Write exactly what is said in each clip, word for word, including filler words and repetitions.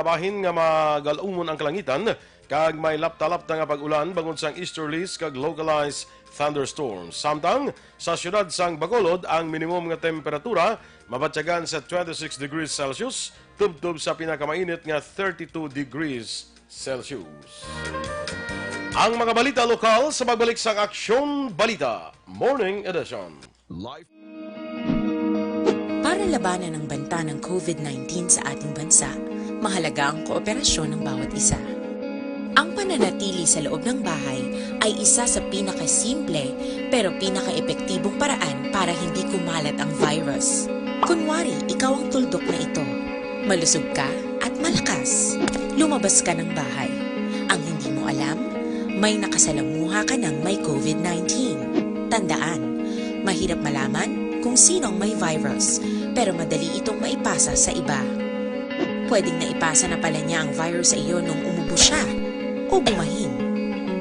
Bahin nga magal-umon ang kalangitan kag may lapta-lapta nga pag-ulan bangod sang easterlies kag localized thunderstorms. Samtang sa siyudad sang Bacolod, ang minimum nga temperatura mabatyagan sa twenty-six degrees Celsius tubtob sa pinakamainit nga thirty-two degrees Celsius. Ang mga balita lokal sa pagbalik sang Aksyon Balita Morning Edition. Live. Para labanan ang banta ng COVID nineteen sa ating bansa, mahalaga ang kooperasyon ng bawat isa. Ang pananatili sa loob ng bahay ay isa sa pinakasimple pero pinakaepektibong paraan para hindi kumalat ang virus. Kunwari, ikaw ang tuldok na ito. Malusog ka at malakas. Lumabas ka ng bahay. Ang hindi mo alam, may nakasalamuha ka ng may COVID nineteen. Tandaan, mahirap malaman kung sino ang may virus, pero madali itong maipasa sa iba. Pwedeng naipasa na pala niya ang virus sa iyo nung umubo siya o bumahin.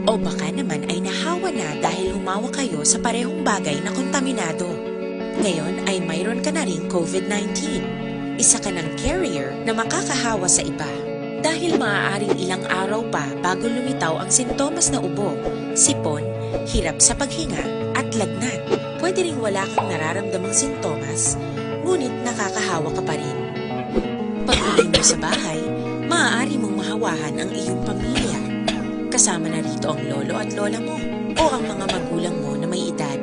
O baka naman ay nahawa na dahil humawa kayo sa parehong bagay na kontaminado. Ngayon ay mayroon ka na ring COVID nineteen. Isa ka ng carrier na makakahawa sa iba. Dahil maaaring ilang araw pa bago lumitaw ang sintomas na ubo, sipon, hirap sa paghinga, at lagnat. Pwede ring wala kang nararamdamang sintomas, ngunit nakakahawa ka pa rin. Pag-uwi mo sa bahay, maaari mong mahawahan ang iyong pamilya. Kasama na rito ang lolo at lola mo o ang mga magulang mo na may edad.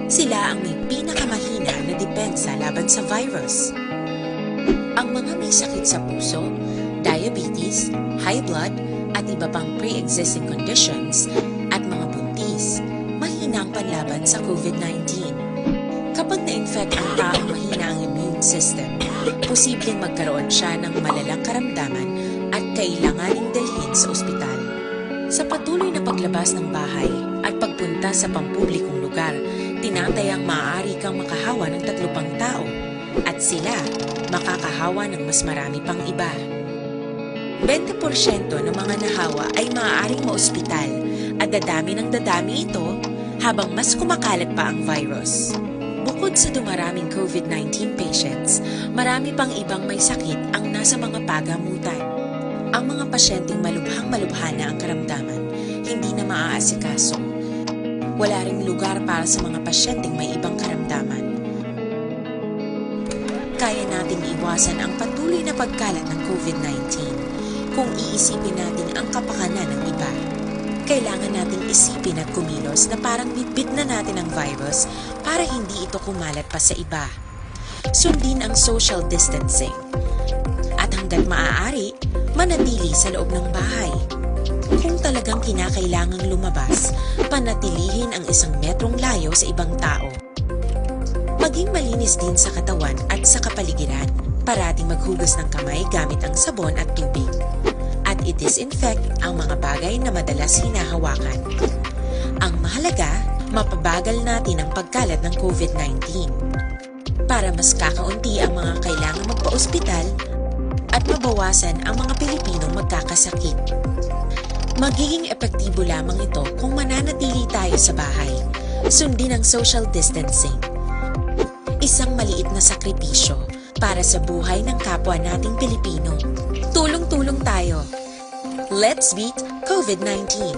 Sila ang may pinakamahina na depensa laban sa virus. Ang mga may sakit sa puso, diabetes, high blood, at iba pang pre-existing conditions, at mga buntis, mahina ang panlaban sa COVID nineteen. Kapag na-infect ang taong mahina ang immune system, posibleng magkaroon siya ng malalang karamdaman at kailanganing dalhin sa ospital. Sa patuloy na paglabas ng bahay at pagpunta sa pampublikong lugar, tinatayang maaari kang makahawa ng tatlo pang tao, at sila makakahawa ng mas marami pang iba. Bente porsyento ng mga nahawa ay maaaring maospital at dadami ng dadami ito habang mas kumakalat pa ang virus. Bukod sa dumaraming COVID nineteen patients, marami pang ibang may sakit ang nasa mga pagamutan. Ang mga pasyenteng malubhang-malubha na ang karamdaman, hindi na maaasikaso. Wala ring lugar para sa mga pasyenteng may ibang karamdaman. Kaya nating iwasan ang patuloy na pagkalat ng COVID nineteen kung iisipin natin ang kapakanan ng iba. Kailangan nating isipin at kumilos na parang bitbit na natin ang virus para hindi ito kumalat pa sa iba. Sundin ang social distancing. At hanggat maaari, manatili sa loob ng bahay. Kung talagang kinakailangang lumabas, panatilihin ang isang metrong layo sa ibang tao. Maging malinis din sa katawan at sa kapaligiran. Parating maghugas ng kamay gamit ang sabon at tubig. At i-disinfect ang mga bagay na madalas hinahawakan. Ang mahalaga, mapabagal natin ang pagkalat ng COVID nineteen. Para mas kakaunti ang mga kailangang magpa-ospital at mabawasan ang mga Pilipinong magkakasakit. Magiging epektibo lamang ito kung mananatili tayo sa bahay. Sundin ang social distancing. Isang maliit na sakripisyo para sa buhay ng kapwa nating Pilipino. Tulong-tulong tayo. Let's beat COVID nineteen.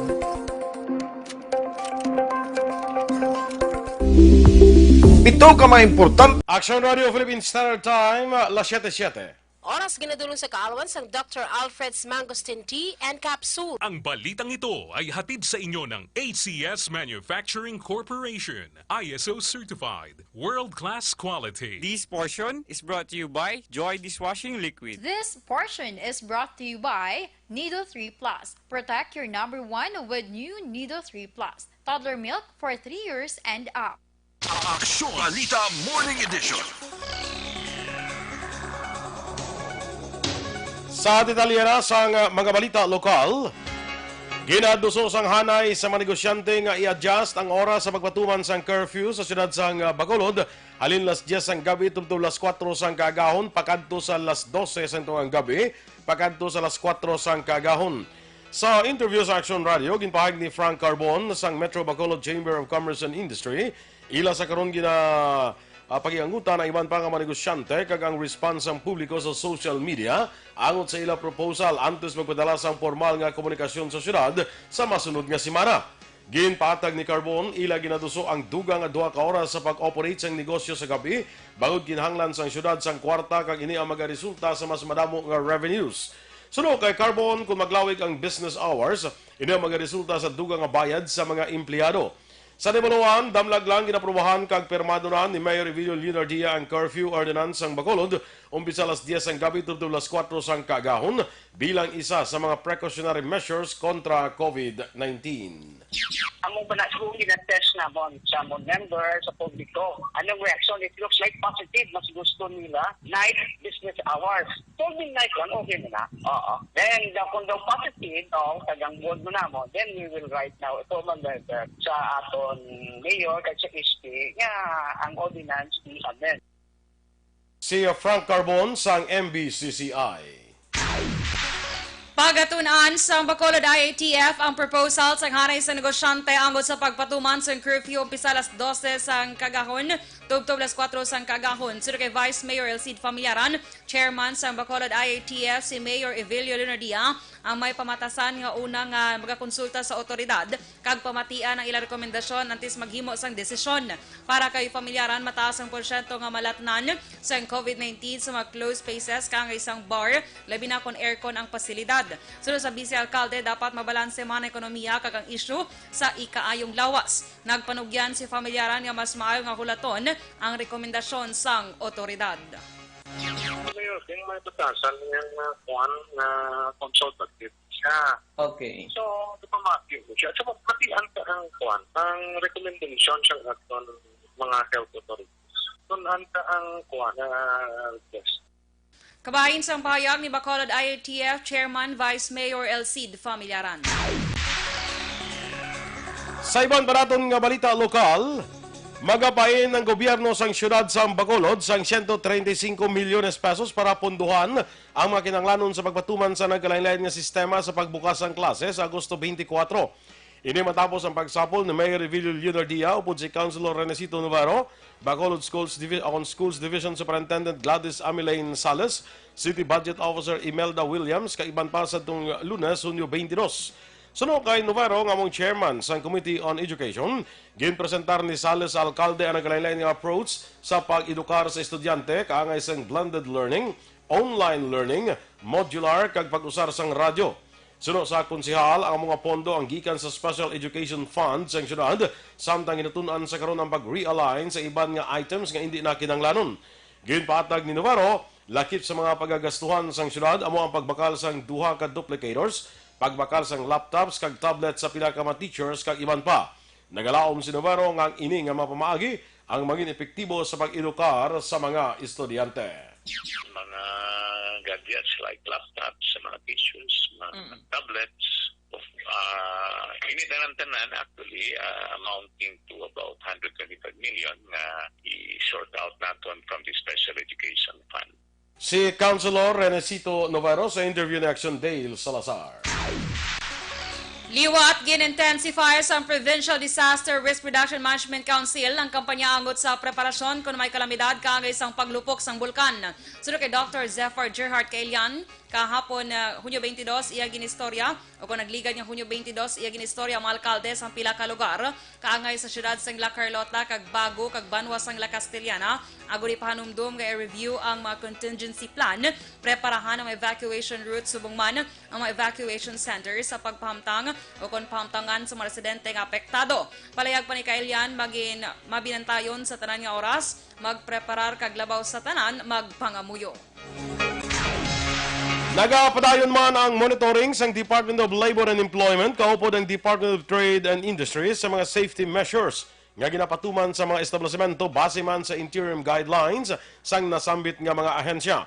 Pito ka mga importante. Action Radio Philippine Standard Time, las siyete siyete. Oras ginadulong sa kaalwan sang Doctor Alfred's Mangosteen Tea and Capsule. Ang balitang ito ay hatid sa inyo ng A C S Manufacturing Corporation, I S O certified, world-class quality. This portion is brought to you by Joy Dishwashing Liquid. This portion is brought to you by Nido three Plus. Protect your number one with new Nido three Plus. Toddler milk for three years and up. Aksyon Balita Morning Edition. Sa detalye na sang, uh, mga balita lokal, ginaduso sang hanay sa mga negosyante nga i-adjust ang oras sa pagpatuman sang curfew sa siyudad sang, uh, Bacolod, halin las diyes sang gabi tubtob las kuwatro sang kaagahon pakadto sa las dose sang tungang gabi pakadto sa las kuwatro sang kaagahon. Sa interview sa Action Radio, ginpahayag ni Frank Carbon sang Metro Bacolod Chamber of Commerce and Industry, ila sa karon gina-, Ah, pagianggutan ang iban pa nga mga negosyante kag ang response sang publiko sa social media angot sa ila proposal antes magpadala sang pormal nga komunikasyon sa syudad sa masunod nga semana. Ginpatag ni Carbon, ila ginaduso ang dugang nga duha ka oras sa pag-operate sang negosyo sa gab-i, bangod kinahanglan sang syudad sang kwarta kag ini ang magaresulta sa mas madamo nga revenues. Suno kay Carbon, kung maglawig ang business hours, ini ang magaresulta sa dugang nga bayad sa mga empleyado. Sa Debonoan, damlag lang ginaprubahan kag pirmado na ni Mayor Evilio Leonardia ang curfew ordinance sang Bacolod, umpisa alas diyes sang gabi tubtob alas kuwatro sang kaagahon, bilang isa sa mga precautionary measures kontra COVID nineteen. Amo ba na siguro ginatest namon sa amon member, sa publiko? Anong reaction? It looks like positive. Mas gusto nila night business hours. Solving night lang, okay na na. Oo. Then, daw, kung daw positive, no, tagang board mo na mo, then we will write now ito man letter sa aton mayor kag sa S P nga ang ordinance i-amend. Si Frank Carbon sang M B C C I. Pagatun-an sang Bacolod I A T F ang proposal sang hanay sa negosyante angot sa pagpatuman sang curfew umpisa alas dose sang kagahon tubtob alas kuwatro sang kagahon. Suno kay Vice Mayor Elcid Familiaran, Chairman sang Bacolod I A T F, si Mayor Evilio Leonardia ang may pamatasan nga una nga magakonsulta sa awtoridad kag pamatian ang ilang rekomendasyon antes maghimo sang desisyon. Para kay Familiaran, mataas ang porsyento nga malatnan sang COVID nineteen sa mga closed spaces kaangay sang bar, labi na kon aircon ang pasilidad. Suno sa Vice Alkalde, dapat mabalanse man ang ekonomiya kag ang isyu sa ikaayong lawas. Nagpanugyan si Familiaran nga mas maayo nga hulaton ang rekomendasyon sang awtoridad. Mayor, kung may batasan nga, nga kuwan, nga consultative siya. Okay. So, diplomatic mo siya. So, matian ka ang kuwan, ang recommendation siyang aton mga health authorities. Tunan ka ang kuwan, ah, request. Kabahin sang pahayag ni Bacolod I A T F Chairman Vice Mayor Elcid Familiaran. Sa iban pa naton nga balita lokal, magapain ang gobyerno sang siyudad sang Bacolod sang siyento treinta y cinco milyones pesos para punduhan ang mga kinahanglanon sa pagpatuman sa nagkalainlain nga sistema sa pagbukas sang klase sa Agosto twenty-four. Ini matapos ang pagsapol ni Mayor Revilio Leonardia upod si Councilor Renesito Navarro, Bacolod Schools Divi-, on Schools Division Superintendent Gladys Amilaine Sales, City Budget Officer Imelda Williams, kag iban pa sadtong Lunes, Hunyo twenty-two. Suno kay Navarro nga among chairman sang Committee on Education, ginpresentar ni Sales sa alkalde ang nagkalainlain nga approach sa pag-edukar sa estudyante kaangay sang blended learning, online learning, modular, kag pag-usar sang radyo. Suno sa konsehal, ang mga pondo ang gikan sa Special Education Fund sang siyudad, samtang ginatun-an sa karon ang pag-realign sa iban nga items nga indi na kinahanglanon. Ginpatag ni Navarro, lakip sa mga pagagastuhan sang siyudad amo ang pagbakal sang duha ka duplicators, pagbakal sang laptops kag tablets sa pila ka mga teachers kag iban pa. Nagalaom si Navarro nga ang ini nga mga pamaagi ang magin epektibo sa pag-edukar sa mga estudyante. Mga gadgets like laptops, sa mga tissues, mga Mm. tablets, of, ah, ini tanan-tanan actually, ah, amounting to about hundred twenty-five million nga i-sort out naton from the Special Education Fund. Si Councilor Renesito Navarro sa interview ni Action Dale Salazar. Liwat, gin-intensify sang Provincial Disaster Risk Reduction Management Council ang kampanya angot sa preparasyon kon may kalamidad kaangay sang paglupok sang bulkan. Suno kay Doctor Zephyr Gerhard Kailian, kahapon, ah, Hunyo twenty-two, iya ginistorya, o kon nagligad nga Hunyo twenty-two, iya ginistorya ang mga alkalde sang pila ka lugar kaangay sa siyudad sang La Carlota kag Bago kag banwa sang La Castellana, agod ipahanumdom nga i-review ang mga contingency plan, preparahan ang evacuation route subong man ang mga evacuation centers sa pagpahamtang o kon pahamtangan sa mga residente nga apektado. Palayag pa ni Kailian, magin mabinantayon sa tanan nga oras, magpreparar kag labaw sa tanan, magpangamuyo. Nagapadayon man ang monitoring sang Department of Labor and Employment kaupod ang Department of Trade and Industry sa mga safety measures nga ginapatuman sa mga establisemento base man sa interim guidelines sang nasambit nga mga ahensya.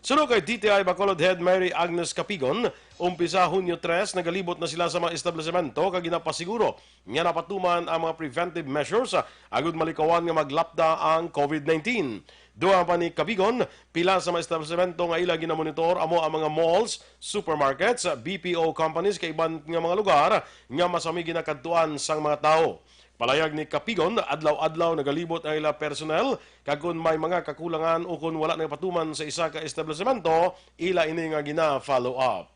Suno kay D T I Bacolod Head Mary Agnes Capigon, umpisa Hunyo tres, nagalibot na sila sa mga establisemento kag ginapasiguro nga napatuman ang mga preventive measures, ah, agud malikawan nga maglapda ang COVID nineteen. Dugang pa ni Capigon, pila sa mga establisemento nga ila ginamonitor amo ang mga malls, supermarkets, B P O companies kag iban nga mga lugar nga masami ginakadtuan sang mga tawo. Palayag ni Kapigon, adlaw-adlaw nagalibot ang ila personnel, kag kon may mga kakulangan o kon wala nagapatuman sa isa ka establisemento, ila ini nga gina-follow up.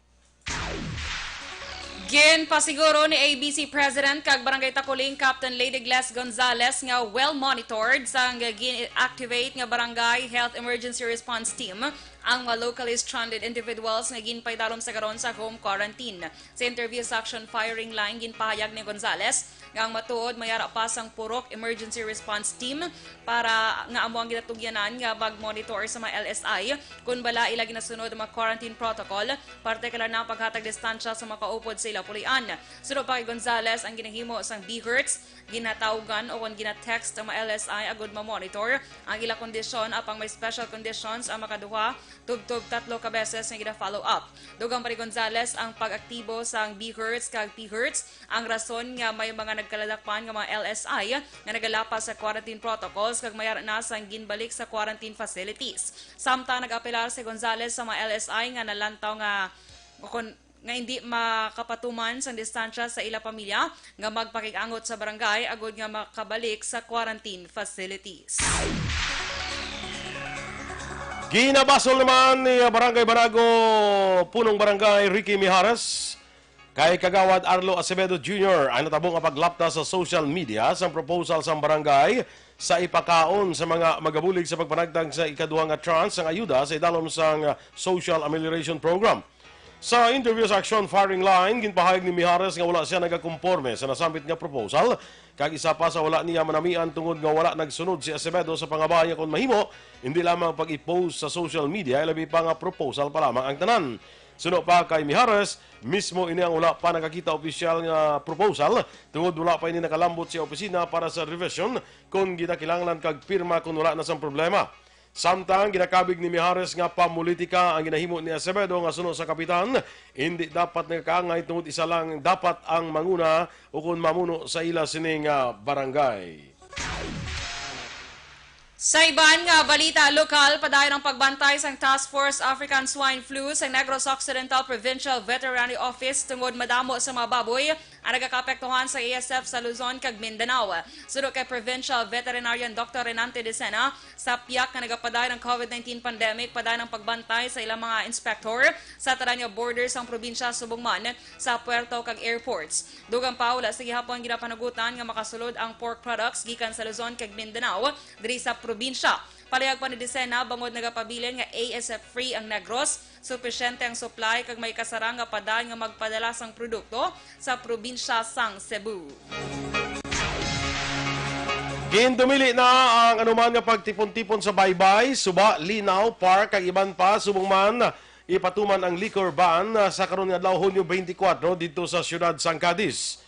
Ginpasiguro ni A B C President kag Barangay Takuling Captain Lady Gles Gonzales nga well monitored sang gin-activate nga Barangay Health Emergency Response Team ang mga locally stranded individuals nga ginpaidalom sa karon sa home quarantine. Sa interview sa Action Firing Line, ginpahayag ni Gonzales nga ang matuod may ara pa sang purok emergency response team para nga amo ang ginatugyanan nga mag-monitor sa mga L S I kon bala ila ginasunod ang mga quarantine protocol, partikular na ang paghatag distansya sa mga kaupod sa ila pulian. Suno pa kay Gonzales, ang ginahimo sang BHERTs, ginatawgan o kon gina-text ang mga L S I agud ma-monitor ang ila kondisyon, apang may special conditions ang makaduha tubtob tatlo ka beses nga gina-follow up. Dugang pa ni Gonzales, ang pag-aktibo sang BHERTs kag PHERTs ang rason nga may mga nagkaladakpan nga mga L S I nga nagalapas sa quarantine protocols kag may ara na sang ginbalik sa quarantine facilities. Samtang nag-apelar si Gonzales sa mga L S I nga nalantaw nga kon nga hindi makapatuman sang distansya sa ila pamilya nga magpakig-angot sa barangay agud nga makabalik sa quarantine facilities. Ginabasol naman ni Barangay Banago, Punong Barangay Ricky Mijares, kay Kagawad Arlo Acevedo Junior ang natabo nga paglapta sa social media sang proposal sang barangay sa ipakaon sa mga magabulig sa pagpanagtag sa ikaduha nga tranche sang ayuda sa idalom sang Social Amelioration Program. Sa interview sa Action Firing Line, ginpahayag ni Mijares nga wala siya nagakomporme sa nasambit nga proposal, kag isa pa sa wala niya manamian tungod nga wala nagsunod si Acevedo sa pangabay nga kon mahimo, hindi lamang pag-i-post sa social media, ilabi pa nga proposal pa lamang ang tanan. Suno pa kay Mijares, mismo ini ang wala pa nakakita opisyal nga proposal tungod wala pa ini nakalambot sa opisina para sa revision kon ginakinahanglan kag pirma kon wala na sang problema. Samtang ginakabig ni Mijares nga pamulitika ang ginahimo ni Acevedo nga suno sa kapitan, hindi dapat nagakaangay tungod isa lang dapat ang manguna ukon mamuno sa ila sining, ah, barangay. Sa iban nga balita lokal, padayon ang pagbantay sang Task Force African Swine Flu sa Negros Occidental Provincial Veterinary Office tungod madamo sa mga baboy ang nagakaapektuhan sa A S F sa Luzon kag Mindanao. Suno kay Provincial Veterinarian Doctor Renante Decena, sa piyak nga nagapadayon ang COVID nineteen pandemic, padayon ang pagbantay sa ilang mga inspector sa tanan nga border sang probinsya subong man sa puerto kag airports. Dugang pa, wala sa gihapon ginapanugutan nga makasulod ang pork products gikan sa Luzon kag Mindanao diri sa probinsya. Palayag pa ni Decena, bangod nagapabilin nga A S F free ang Negros, supisyente ang supply kag may kasarang nga padayon nga magpadala sang produkto sa probinsya sang Cebu. Gindumili na ang anuman nga pagtipon-tipon sa baybay, suba, linaw, park, kag iban pa, subong man ipatuman ang liquor ban, ah, sa karon nga adlaw, Hunyo twenty-four, didto sa siyudad sang Cadiz.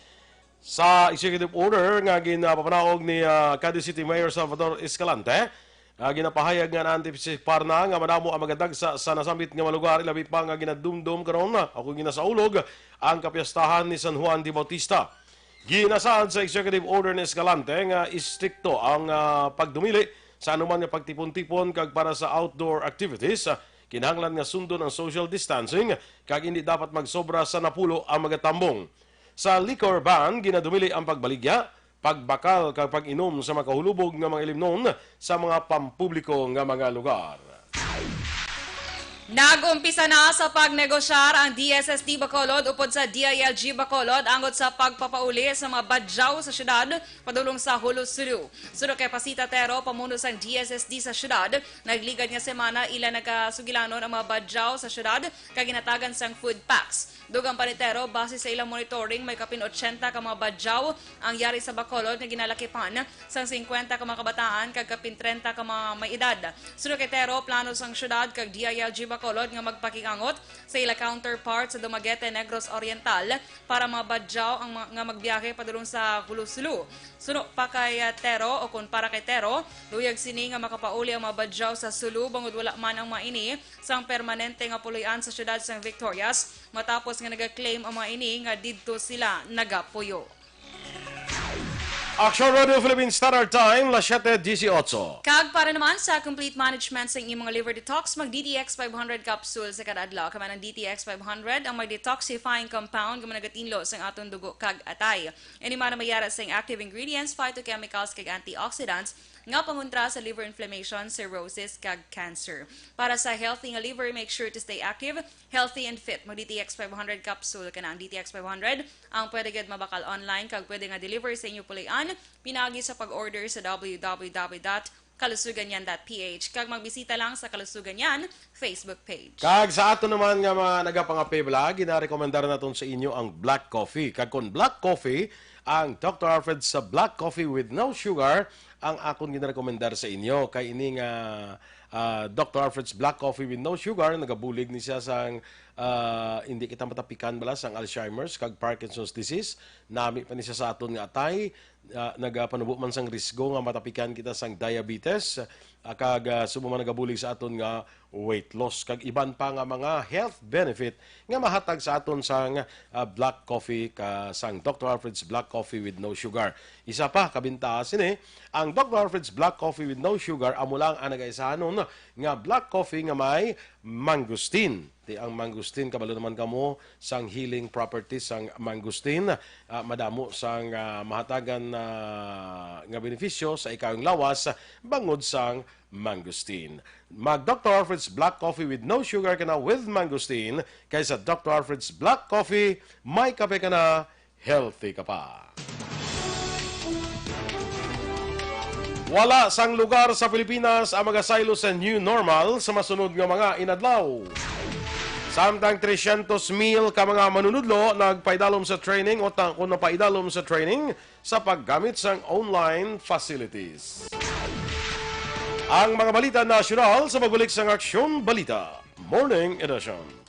Sa executive order nga ginapapanaog ni, ah, Cadiz City Mayor Salvador Escalante, ah, ginapahayag nga naantisipar na nga madamo ang magadagsa sa nasambit nga mga lugar, ilabi pa nga ginadumdom karon, ah, o kon ginasaulog ang kapiestahan ni San Juan de Bautista. Ginasaad sa executive order ni Escalante nga istrikto ang, ah, pagdumili sa anuman nga pagtipon-tipon kag para sa outdoor activities, ah, kinahanglan nga sundon ang social distancing kag hindi dapat magsobra sa napulo ang magatambong. Sa liquor ban, ginadumili ang pagbaligya, pagbakal kag pag-inom sa makahulubog nga mga ilimnon sa mga pampubliko nga mga lugar. Nag-umpisa na sa pagnegosyar ang D S S D Bacolod upod sa D I L G Bacolod angot sa pagpapauli sa mga badyaw sa syudad padulong sa Jolo Sulu. Suno kay Pasita Tero, pamuno sang D S S D sa syudad, nagligad nga semana ila nagasugilanon ang mga badyaw sa syudad kag ginhatagan sang food packs. Dugang pa ni Tero, base sa ilang monitoring, may kapin otsenta ka mga badyaw ang yari sa Bacolod nga ginalakipan sang singkwenta ka mga kabataan kag kapin trenta ka mga may edad. Suno kay Tero, plano sang syudad kag D I L G Bacolod nga magpakig-angot sa ila counterpart sa Dumaguete, Negros Oriental para mga badyaw ang ma-, nga magbiyahe padulong sa Jolo Sulu. Suno pa kay, ah, Tero, o kon para kay Tero, luyag sini nga makapauli ang mga badyaw sa Sulu bangod wala man ang mga ini sang permanente nga puloy-an sa syudad sang Victorias matapos nga naga-claim ang mga ini nga didto sila nagapuyo. Aksyon Radio Philippine Standard Time, las siete dieciocho. Kag para naman sa complete management sa inyong mga liver detox, mag D T X five hundred capsule sa kada adlaw. Kami ang D T X five hundred ang may detoxifying compound nga nagatinlo sa aton dugo kag atay. Ini man ang may ara sa active ingredients, phytochemicals, kag antioxidants nga pangontra sa liver inflammation, cirrhosis, kag cancer. Para sa healthy nga liver, make sure to stay active, healthy, and fit. Mag D T X five hundred capsule ka na. Ang D T X five hundred ang pwede gid mabakal online kag pwede nga deliver sa inyo pulian pinagi sa pag-order sa w w w dot kalusugan yan dot p h kag magbisita lang sa Kalusugan Yan Facebook page. Kag sa ato naman nga mga nagapangapil, ginarekomendar naton sa inyo ang black coffee. Kag kon black coffee, ang Doctor Alfred sa black coffee with no sugar ang akon ginarekomendar sa inyo. Kay ini nga, ah, Doctor Alfred's black coffee with no sugar, nagabulig ni siya sang, ah, hindi kita matapikan bala sang Alzheimer's kag Parkinson's disease. Nami pa ni siya sa aton nga atay, ah, nagapanubo man sang risgo nga matapikan kita sang diabetes, ah, kag, ah, subong man nagabulig sa aton nga weight loss kag iban pa nga mga health benefit nga mahatag sa aton sang, ah, black coffee ka, sang Doctor Alfred's Black Coffee with No Sugar. Isa pa ka bintaha sini, ang Doctor Alfred's Black Coffee with No Sugar amo lang ang nagaisahanon nga black coffee nga may mangosteen. Ti ang mangosteen, kabalo naman kamo sang healing properties sang mangosteen, ah, madamo sang, ah, mahatagan, ah, nga benepisyo sa ikayong lawas bangod sang mangosteen. Mag Doctor Alfred's Black Coffee with No Sugar ka na with mangosteen, kay sa Doctor Alfred's Black Coffee, may kape ka na, healthy ka pa. Wala sang lugar sa Pilipinas ang magasaylo sa new normal sa masunod nga mga inadlaw. Samtang tresyentos mil ka mga manunudlo nagpaidalom sa training o ta-, o napaidalom sa training sa paggamit sang online facilities. Ang mga balita nasyonal sa pagbalik sang Aksyon Balita Morning Edition.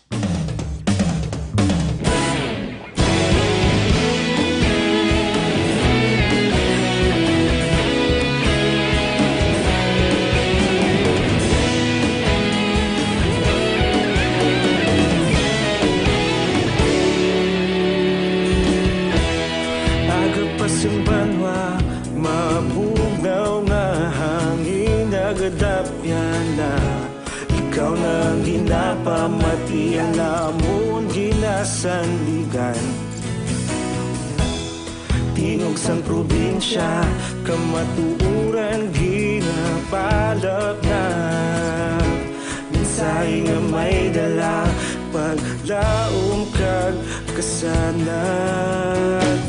Aga pa sang banwa, mabugnaw nga hangin, nagadapyan na. Ikaw na ang ginapamati, ang amon ginasandigan. Tingog sang probinsya, kamatuoran ginapalapnap. Mensahe nga may dala, paglaom kag kasanag.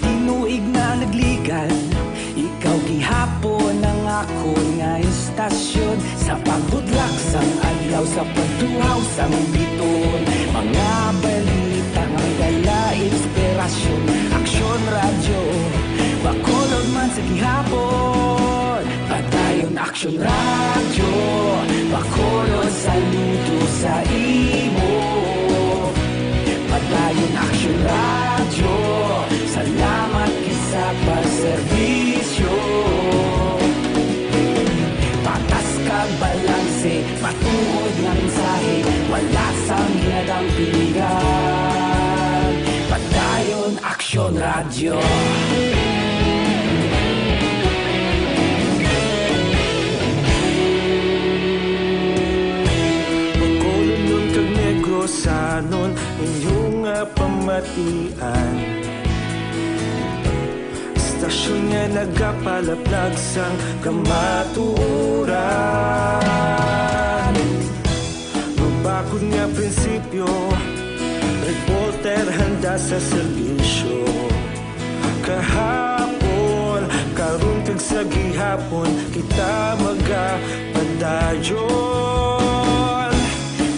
Tinuig na nagligad, ikaw gihapon ang akon nga istasyon. Sa pagbudlak sang adlaw, sa pagtuhaw sang bituon, mga balita nga dala inspirasyon. Aksyon Radyo, Bacolod man sa gihapon. Padayon Aksyon Radyo, Bacolod, saludo sa imo. Padayon Aksyon Radyo, salamat gid sa pagserbisyo. Patas kag balanse, matuod nga mensahe, wala sang ginadampingan. Padayon Aksyon Radyo. Bacolodnon kag Negrosanon, inyo nga pamatian. Istasyon nga nagapalaplag sang kamatuoran. Mabakod nga prinsipyo, reporter handa sa serbisyo. Kahapon, karon kag sa gihapon, kita magapadayon.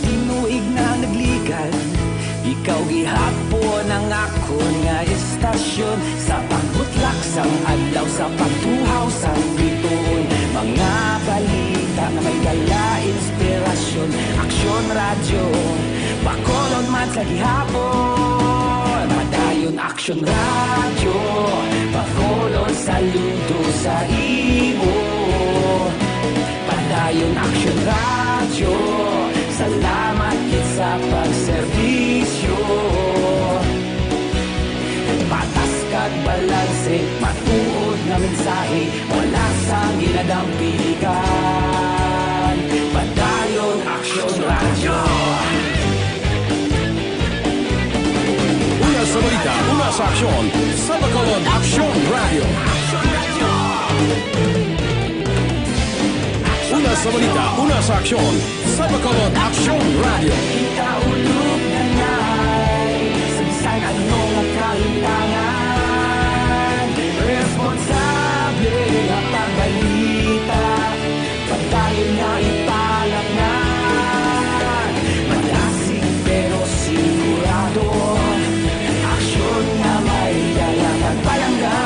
Tinuig na nagligad, ikaw gihapon ang akon nga istasyon. Sa pagbutlak sang adlaw, sa pagtuhaw sang bituon, mga balita nga may dala inspirasyon. Aksyon Radyo, Bacolod man sa gihapon. Padayon Aksyon Radyo, Bacolod, saludo sa imo. Padayon Aksyon Radyo, salamat gid sa pagserbisyo. Patas kag balanse, matuod Aksyon sa Bacolod Aksyon Radio. Una sa balita, una sa aksyon sa Bacolod Aksyon Radio. Kaulog na ngay, sa bisan ano nga kalimtangan, responsable nga pagbalita. Padayon nga ipalatnan, madasig pero sigurado. Aksyon nga may dala kag palangga.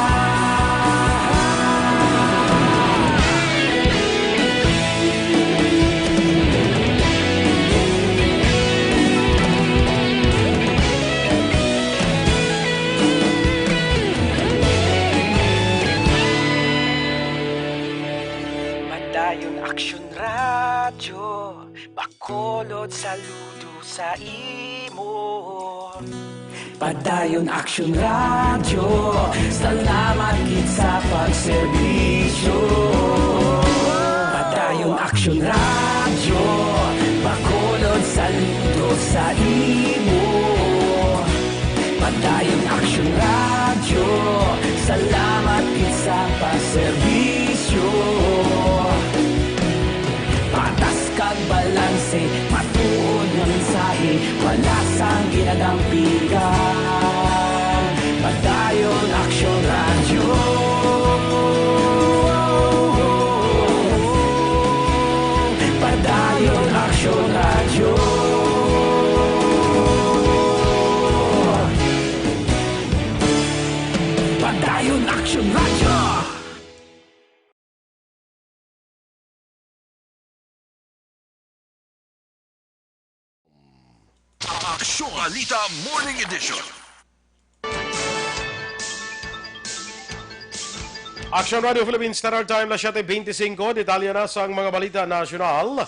Padayon Aksyon Radyo, Bacolod, saludo sa imo. Padayon Aksyon Radyo, salamat gid sa pagserbisyo. Padayon Aksyon Radyo, Bacolod, saludo sa imo. Padayon Aksyon Radyo, salamat gid sa pagserbisyo. Patas kag balanse, matuod nga mensahe, wala sang ginadampigan. Padayon Aksyon Radyo. Padayon Aksyon Radyo. Padayon Aksyon Radyo. Aksyon Balita Morning Edition. Aksyon Radio Philippines Standard Time, las siete veinticinco. Detalye na sang mga balita nasyonal.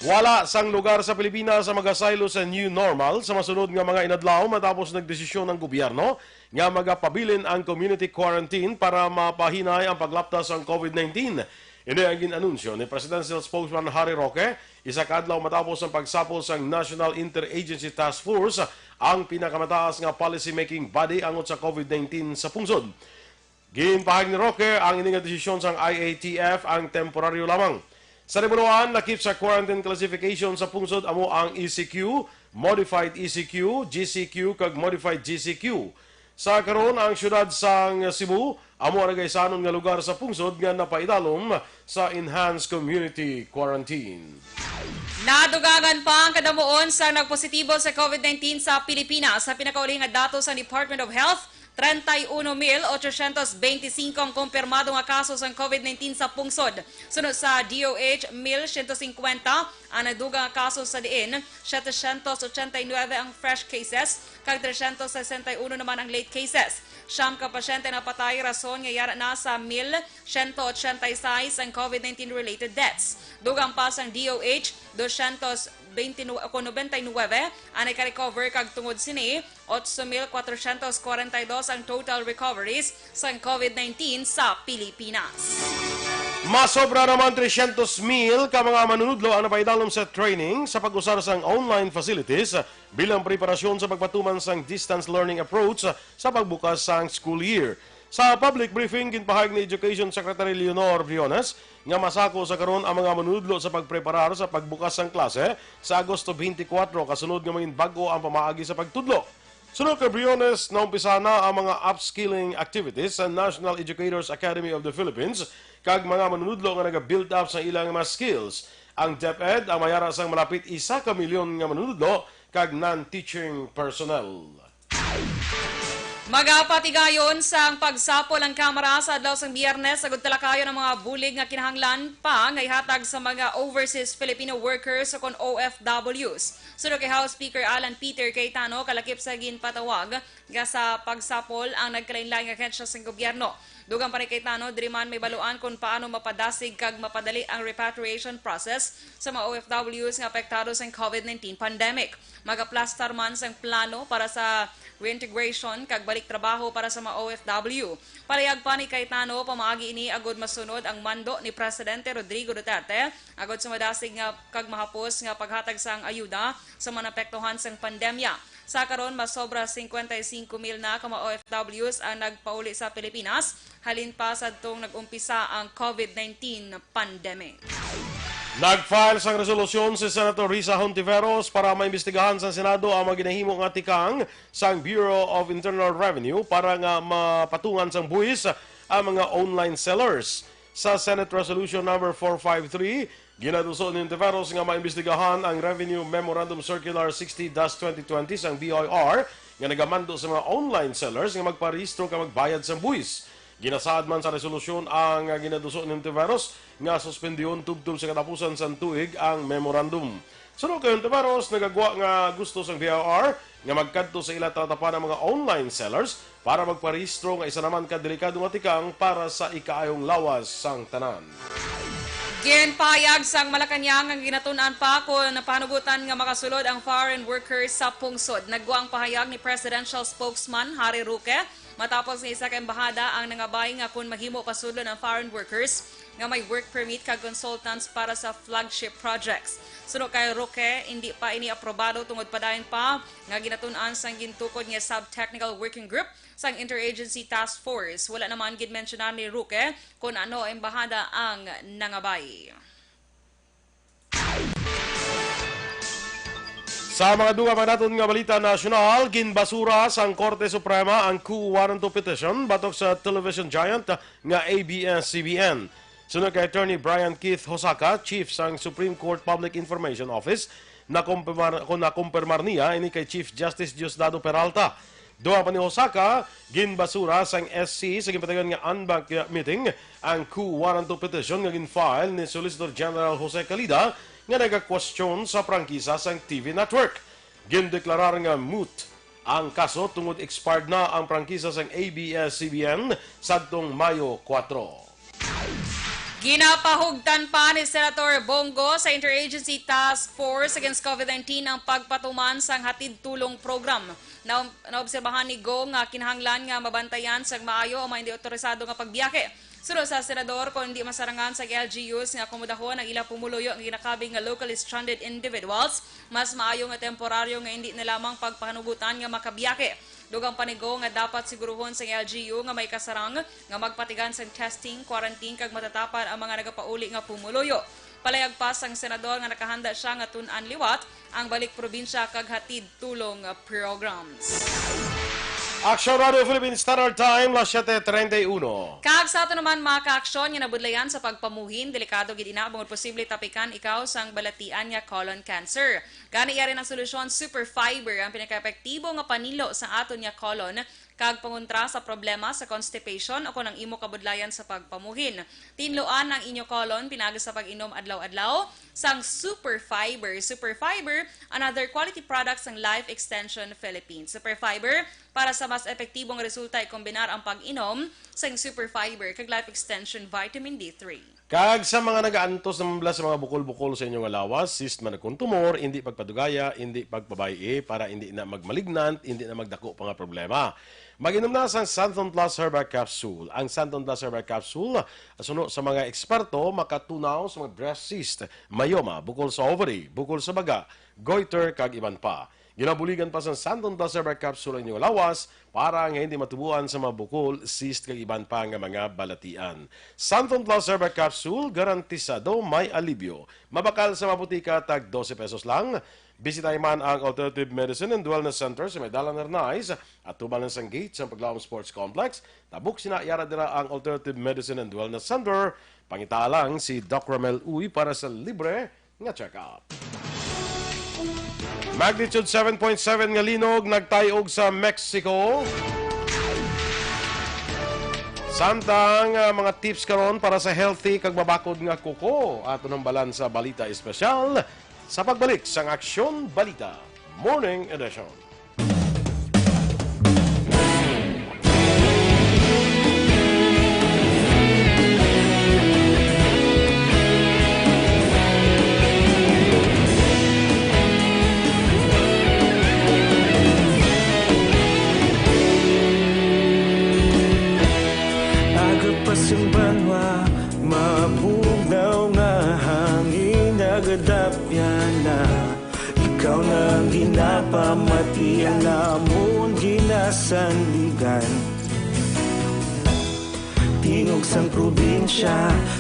Wala sang lugar sa Pilipinas sa magasaylo sa new normal sa masunod nga mga inadlaw matapos nagdesisyon ang gobyerno nga magapabilin ang community quarantine para mapahinay ang paglapta sang COVID nineteen. Ini ang gin-anunsyo ni Presidential Spokesman Harry Roque, isa ka adlaw matapos ang pagsapol sang National Interagency Task Force, ang pinakamataas nga policy-making body angot sa COVID nineteen sa pungsod. Ginpahayag ni Roque ang ini nga desisyon sang I A T F ang temporaryo lamang. Sa nabuluan, lakip sa quarantine classification sa pungsod amo ang E C Q, Modified E C Q, G C Q, kag Modified G C Q. Sa karon, ang siyudad sang Cebu amo ang nagaisanon nga lugar sa pungsod nga napaidalom sa Enhanced Community Quarantine. Nadugangan pa ang kadamuon sa nagpositibo sa COVID nineteen sa Pilipinas. Sa pinakauli nga datos sa Department of Health, treinta y uno mil ochocientos veinticinco ang kumpirmado nga kaso sang COVID nineteen sa pungsod. Sunod sa D O H, mil siyento singkwenta ang nadugang nga kaso, sa diin setecientos ochenta y nueve ang fresh cases, kag trescientos sesenta y uno naman ang late cases. Siyam ka pasyente napatay, rason nga yara na sa mil siyento ochenta y seis ang COVID nineteen related deaths. Dugang pa sang D O H, doscientos veintinueve, o, nobenta y nueve ang nagka-recover, kag tungod sini, otso mil kwatrocientos kwarenta y dos ang total recoveries sang COVID nineteen sa Pilipinas. Masobra naman trescientos mil ka mga manunudlo ang napaidalom sa training sa pag-usar sang online facilities bilang preparasyon sa pagpatuman sang distance learning approach sa pagbukas sang school year. Sa public briefing, ginpahayag ni Education Secretary Leonor Briones nga masako sa karon ang mga manunudlo sa pagpreparar sa pagbukas sang klase sa Agosto twenty-four, kasunod nga mangin bag-o ang pamaagi sa pagtudlo. Suno kay Briones, naumpisa na ang mga upskilling activities sa National Educators Academy of the Philippines kag mga manunudlo nga naga-build up sa ilang mga skills. Ang DepEd ang mayara sang malapit isa ka milyon nga manunudlo kag non-teaching personnel. Magapatigayon sang pagsapol ang Kamara sa adlaw sang Biyernes agud talakayon ang mga bulig nga kinahanglan pa nga ihatag sa mga overseas Filipino workers o kon O F Ws. Suno kay House Speaker Alan Peter Cayetano, kalakip sa ginpatawag nga sa pagsapol ang nagkalainlain nga ahensya sang gobyerno. Dugang pa ni Cayetano, diri man mahibaluan kon paano mapadasig kag mapadali ang repatriation process sa mga O F Ws nga apektado sang COVID nineteen pandemic. Magaplastar man sang plano para sa reintegration kag balik trabaho para sa mga O F W. Palihog pa ni Cayetano, pamaagi ini agud masunod ang mando ni Presidente Rodrigo Duterte agud sa madasig nga kag mahapos nga paghatag sang ayuda sa mga naapektuhan sang pandemya. Sa karon, mas sobra cincuenta y cinco mil na ka mga O F Ws ang nagpauli sa Pilipinas halin pa sadtong nag-umpisa ang COVID nineteen pandemic. Nag-file sang resolusyon si Senator Risa Hontiveros para maimbestigahan sang Senado ang mga ginahimo nga tikang sang Bureau of Internal Revenue para nga mapatungan sang buhis ang mga online sellers. Sa Senate Resolution Number four five three, ginaduso ni Hontiveros nga maimbestigahan ang Revenue Memorandum Circular sixty dash twenty twenty sang B I R nga nagamando sa mga online sellers nga magparehistro kag magbayad sang buhis. Ginasaad man sa resolusyon ang ginaduso ni Hontiveros nga suspendihon tubtob sa katapusan sang tuig ang memorandum. Suno kay Hontiveros, nagagwa nga gusto sang B I R nga magkadto sa ila tatapan ang mga online sellers para magparehistro nga isa naman ka delikado nga tikang para sa ikaayong lawas sang tanan. Ginpahayag sang Malacañang nga ginatun-an pa kon pahanugutan nga makasulod ang foreign workers sa pungsod. Naggwa ang pahayag ni Presidential Spokesman Harry Roque matapos nga isa ka embahada ang nangabay nga kon mahimo pasudlon ang foreign workers nga may work permit kag consultants para sa flagship projects. Suno kay Roque, indi pa ini aprobado tungod padayon pa nga ginatun-an sang gintukod nga sub-technical working group sang Interagency Task Force. Wala naman gid mensyonar ni Roque kon ano embahada ang nangabay. Sa mga dugang pa naton nga balita nasyonal, ginbasura sang Korte Suprema ang coup warranto petition batok sa television giant nga A B S C B N. Suno kay Attorney Brian Keith Hosaka, Chief sang Supreme Court Public Information Office, nakumpirmar, kung nakumpirmar niya ini kay Chief Justice Diosdado Peralta. Dugang pa ni Hosaka, ginbasura sang S C sa ginpatagan nga en banc meeting ang coup warranto petition nga gin-file ni Solicitor General Jose Calida nga nagakwestiyon sa prangkisa sang T V network. Gindeklarar nga moot ang kaso tungod expired na ang prangkisa sang A B S C B N sadtong Mayo kuwatro. Ginapahugtan pa ni Senator Bong Go sa Interagency Task Force Against COVID nineteen ang pagpatuman sang hatid tulong program. Na, naobserbahan ni Go nga kinahanglan nga mabantayan sang maayo ang mga hindi otorisado nga pagbiyahe. Suno sa senador, kon hindi masarangan sang L G Us nga akomodahon ang ila pumuluyo nga ginakabig nga locally stranded individuals, mas maayo nga temporaryo nga hindi na lamang pagpahanugutan nga makabiyahe. Dugang pa ni Go nga dapat siguruhon sang L G U nga may kasarang nga magpatigan sang testing, quarantine, kag matatapan ang mga nagapauli nga pumuluyo. Palayag pa sang senador nga nakahanda sia nga tun-an liwat ang balik probinsya kag hatid tulong programs. Aksyon Radio Philippine Standard Time, las siete treinta y uno. Kag sa ato naman, mga kaaksyon nga nabudlayan sa pagpamuhin, delikado gid ina bangod posible tapikan ikaw sang balatian nga colon cancer. Gani, yari ang solusyon, Super Fiber, ang pinakaepektibo nga panilo sa aton nga colon kag pangontra sa problema sa constipation o kon ang imo kabudlayan sa pagpamuhin. Tinluan ang inyo colon pinaagi sa pag-inom adlaw-adlaw sang Super Fiber. Super Fiber, another quality product sang Life Extension Philippines. Super Fiber, para sa mas epektibong resulta, ikombinar ang pag-inom sang Super Fiber kag Life Extension Vitamin D three. Kag sa mga nagaantos naman bala sa mga bukol-bukol sa inyo nga lawas, cyst man kon tumor, indi pagpadugaya, indi pagpabay-i, para indi na magmalignant, indi na magdako pa nga problema. Mag-inom na sang Santon Plus Herbal Capsule. Ang Santon Plus Herbal Capsule, suno sa mga eksperto, makatunaw sa mga breast cyst, myoma, bukol sa ovary, bukol sa baga, goiter, kag iban pa. Ginabuligan pa sang Santon Plus Herbal Capsule ang inyong lawas para nga hindi matubuan sa mga bukol, cyst, kag iban pa nga mga balatian. Santon Plus Herbal Capsule, garantisado may alibyo. Mabakal sa mga butika, tag dose pesos lang. Bisitahi man ang Alternative Medicine and Wellness Center sa may Dalan Arnaiz, atubang lang sang gate sang Paglaom Sports Complex. Tabok sina, yara dira ang Alternative Medicine and Wellness Center. Pangita lang si Doc Romel Uy para sa libre nga check-up. Magnitude seven point seven nga linog nagtay-og sa Mexico. Samtang, ah, mga tips karon para sa healthy kag mabakod nga kuko, aton hambalan sa Balita Espesyal sa pagbalik sang Aksyon Balita Morning Edition. Amon ginasandigan. Tingog sang probinsya,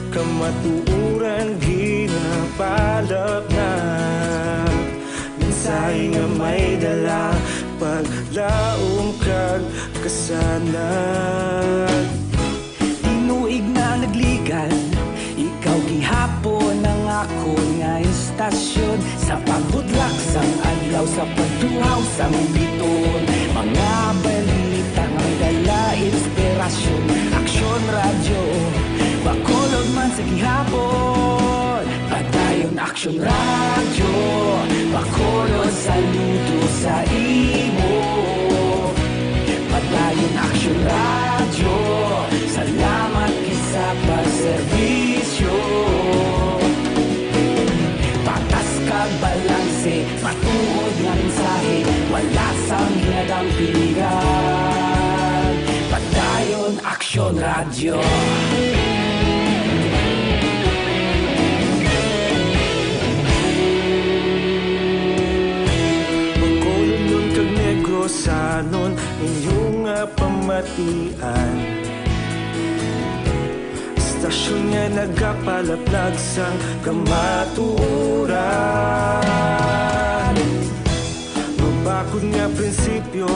kamatuoran ginapalapnag. Mensahe nga may dala, paglaom kag kasanag. Tinuig na nagligan, ikaw gihapon ang akon nga istasyon. Sa pagbutlak sang adlaw, sa pagtuhaw sang biton, mga balita nga may dala inspirasyon. Aksyon Radyo, Bacolod man sa gihapon. Padayon Aksyon Radyo, Bacolod, saludo sa imo. Padayon Aksyon Radyo, salamat gid sa pagserbisyo. Patas kag balanse, matuod nga mensahe, wala sang ginadampingan. Padayon Aksyon Radyo. Bacolodnon kag Negrosanon, inyo nga pamatian. Istasyon nga nagapalaplag sang kamatuoran. Mabakod nga prinsipyo,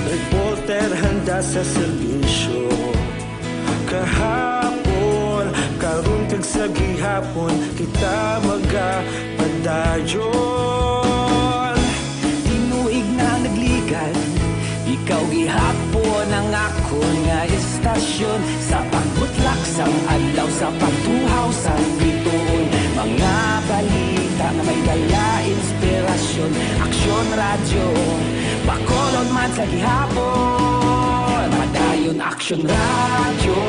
reporter handa sa serbisyo. Kahapon, karon kag sa gihapon, kita magapadayon. Tinuig na nagligan, ikaw gihapon ang akon nga istasyon. Sa pagbutlak sang adlaw, sa pagtuhaw sang bituon, mga balita nga may dala inspirasyon. Aksyon Radyo, Bacolod man sa gihapon. Padayon Aksyon Radyo,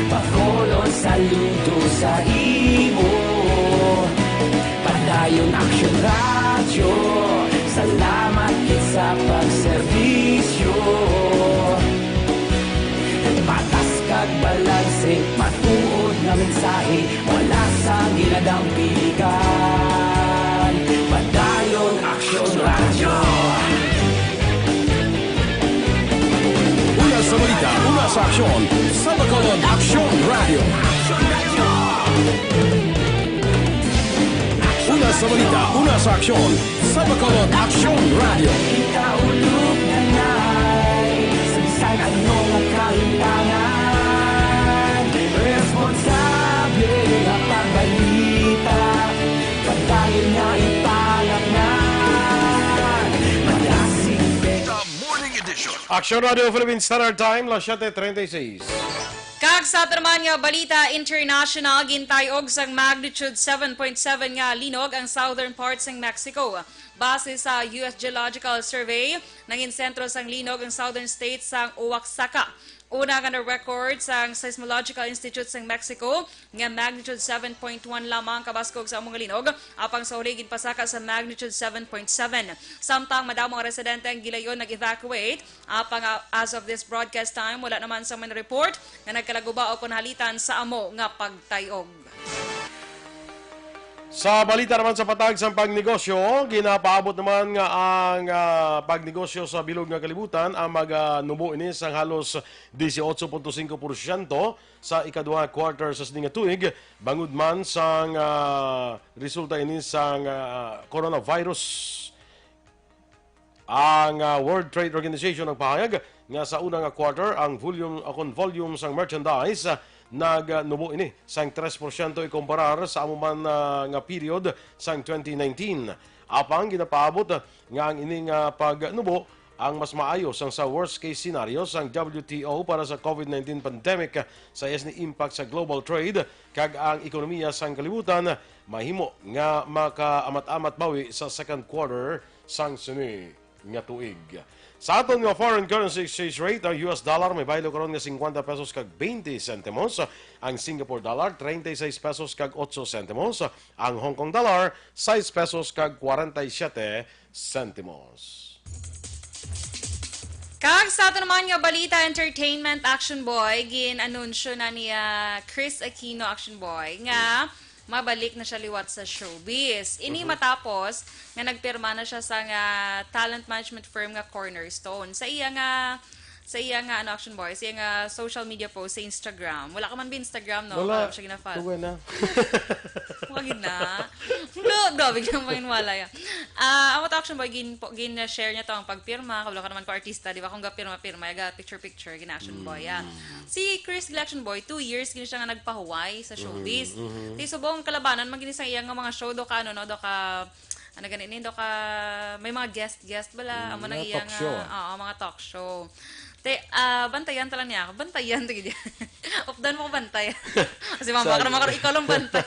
Bacolod, saludo sa imo. Padayon Aksyon Radyo, salamat gid sa pagserbisyo. Patas kag balanse, matuod nga mensahe, wala sang ginadampingan. Padayon Aksyon Radyo. Una sa balita, una sa aksyon, sa Bacolod Aksyon Radyo. Una sa balita, una sa aksyon, sa Bacolod Aksyon Radyo. Ikaulo na nay, sa bisan ano nga kahilangan, responsable nga pagbalita, padayon nga ipalapngan. Malasing The Morning Edition. Aksyon Radyo Philippine Standard Time, las siete treinta y seis. Kag sa aton naman nga balita international, gintayog sang magnitude seven point seven nga linog ang southern part sang Mexico. Base sa U S Geological Survey, nangin sentro sang linog ang southern state sang Oaxaca. Una nga na-record sang Seismological Institute sang Mexico nga magnitude seven point one lamang kabaskog sa amo nga linog, apang sa huli ginpasaka sa magnitude seven point seven. Samtang madamo nga residente ang gilayon nag-evacuate, apang, ah, as of this broadcast time, wala naman sa man report nga nagkalaguba o kon halitan sa amo nga pagtayog. Sa balita naman sa patag sang pagnegosyo, ginapaabot naman nga ang, ah, pagnegosyo sa bilog nga kalibutan ang maganubo ini sang halos dieciocho punto cinco por ciento sa ikaduha quarter sa sini nga tuig, bangod man sang, ah, resulta ini sang, ah, coronavirus. Ang, ah, World Trade Organization nagpahayag nga sa una nga quarter, ang volume, ah, kon volume sang merchandise, ah, nagnubo ini sang tres porsyento ikumparar sa amo man, ah, nga period sang twenty nineteen. Apang ginapaabot, ah, nga ang ini nga pagnubo ang mas maayo sang sa worst case scenario sang W T O para sa COVID nineteen pandemic, sa iya sini impact sa global trade kag ang ekonomiya sang kalibutan mahimo nga makaamat-amat bawi sa second quarter sang sini nga tuig. Sa aton nga foreign currency exchange rate, ang U S dollar may baylo karon nga cincuenta pesos kag twenty sentimos, ang Singapore dollar treinta y seis pesos kag ocho sentimos, ang Hong Kong dollar sais pesos kag cuarenta y siete sentimos. Kag sa ato naman nga balita, entertainment, Action Boy, gin-anunsyo na ni, ah, Chris Aquino, Action Boy, nga mabalik na siya liwat sa showbiz. Ini Mhm. matapos nga nagpirma na siya sa nga talent management firm nga Cornerstone. Sa iya nga, sa iya nga, ano, Action Boy, sa iya nga social media post sa Instagram. Wala ka man ba Instagram, no? Wala. Wala siya gina-follow. Tugay na. Wag na. No, grabe ka pangin wala yan. Ah, ang Action Boy, gin, po, gin-share niya to ang pagpirma. Kabalo ka naman ko artista, di ba? Kung gapirma-pirma, ga picture-picture, gina-Action Boy, ah. Mm. Si Chris Action Boy, two years gini siya nga nagpahuway sa showbiz. Mhm, mhm. Ti subong kalabanan man gini sa iya nga mga show, do ka, ano, no, do ka, ano gani ni, do ka, may mga guest, guest bala, Mm, amo nang mga iya talk nga, show, ah. Oo, mga talk show. Te, ah, bantayan ta lang niya ako. Bantayan, sige. Updan mo ko bantay. Kasi mama Sa ka naman, ikaw lang bantay.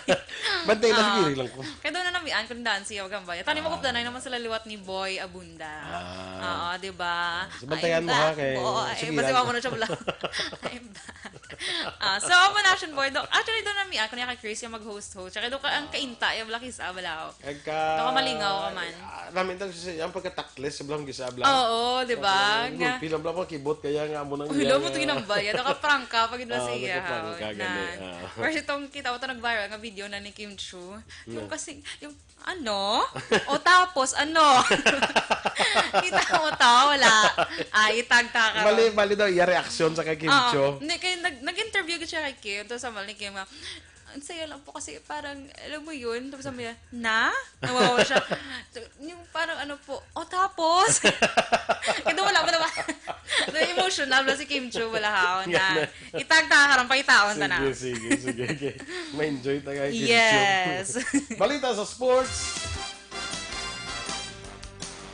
Bantay na, Ah. sige lang ko. Kaya doon na namian kung daan siya, gambay. Tani mo Ah. updan, ay naman sila liwat ni Boy Abunda. Ah. Oo, di ba? So, bantayan I'm mo, ha, back. Kay Oo, ay, sige basta lang. Mo na siya bala. I'm back. Ah, so, amo na, Action Boy. Do, actually, doon na mi, ako niya kay Chris yung mag-host-host. Tsaka doon ka, ang kainta, yung Black is Abalaw. Agka, Baka malingaw ka man. Ah, namin tang si, ang pagka-tactless, sa Black is Abalaw. Oo, di ba? Ang Nga. gulpi lang, Black, mga kibot, kaya nga amo nang Uy, iya alam mo nga. Ito ginambay. Ito ka prangka, pag ito Ah, siya, nagka-prangka, ha, gani, na. Ah. First itong kita ko ito nag-viral nga video na ni Kim Chu. Yung Yeah. kasi, yung Ano? O tapos, ano? Kita mo to? Wala. Ah, itag ta karon. Mali, mali daw iya reaksyon sa kay Kim Oo. Chiu. Hindi, kaya nag-, nag-interview ko siya kay Kim. Tapos sa mali Kim nga, "Ang saya lang po kasi parang, alam mo yun?" Tapos sabi niya, "Na?" Nawawa siya. So, yung parang ano po, "O tapos?" Ito wala pa naman. So, emotional na si Kim Chiu, wala ha. Na, Yan na. Itag ta karon, pangitaon ta na. Sige, sige, sige. Okay. Ma-enjoy ta kay Kim Chiu. Yes. Balita sa sports.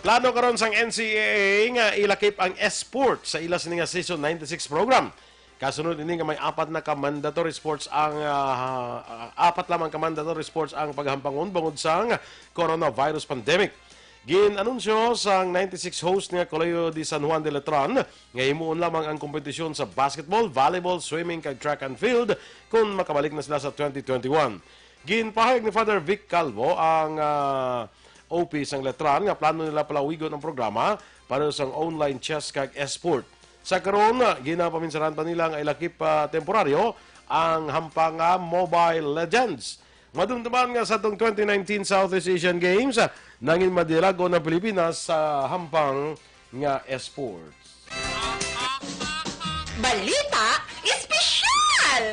Plano karon sang N C A A nga ilakip ang S-Sport sa ila sini nga Season ninety-six program. Kasunod ini nga may apat na ka mandatory sports ang, ah, ah, apat lamang ka mandatory sports ang paghampangon bangod sang coronavirus pandemic. Gin-anunsyo sang ninety-six host nga Colegio de San Juan de Letran nga himuon lamang ang kompetisyon sa basketball, volleyball, swimming, kag track and field kon makabalik na sila sa twenty twenty-one. Ginpahayag ni Father Vic Calvo ang, ah, O P sang Letran nga plano nila palawigon ang programa para sa online chess kag esport. Sa karon, ah, ginapaminsarahan pa nila nga ilakip pa temporaryo ang hampang nga Mobile Legends. Madumduman nga sa atong twenty nineteen Southeast Asian Games, ah, nangin madiragon ang Pilipinas sa hampang nga esports. Balita Espesyal!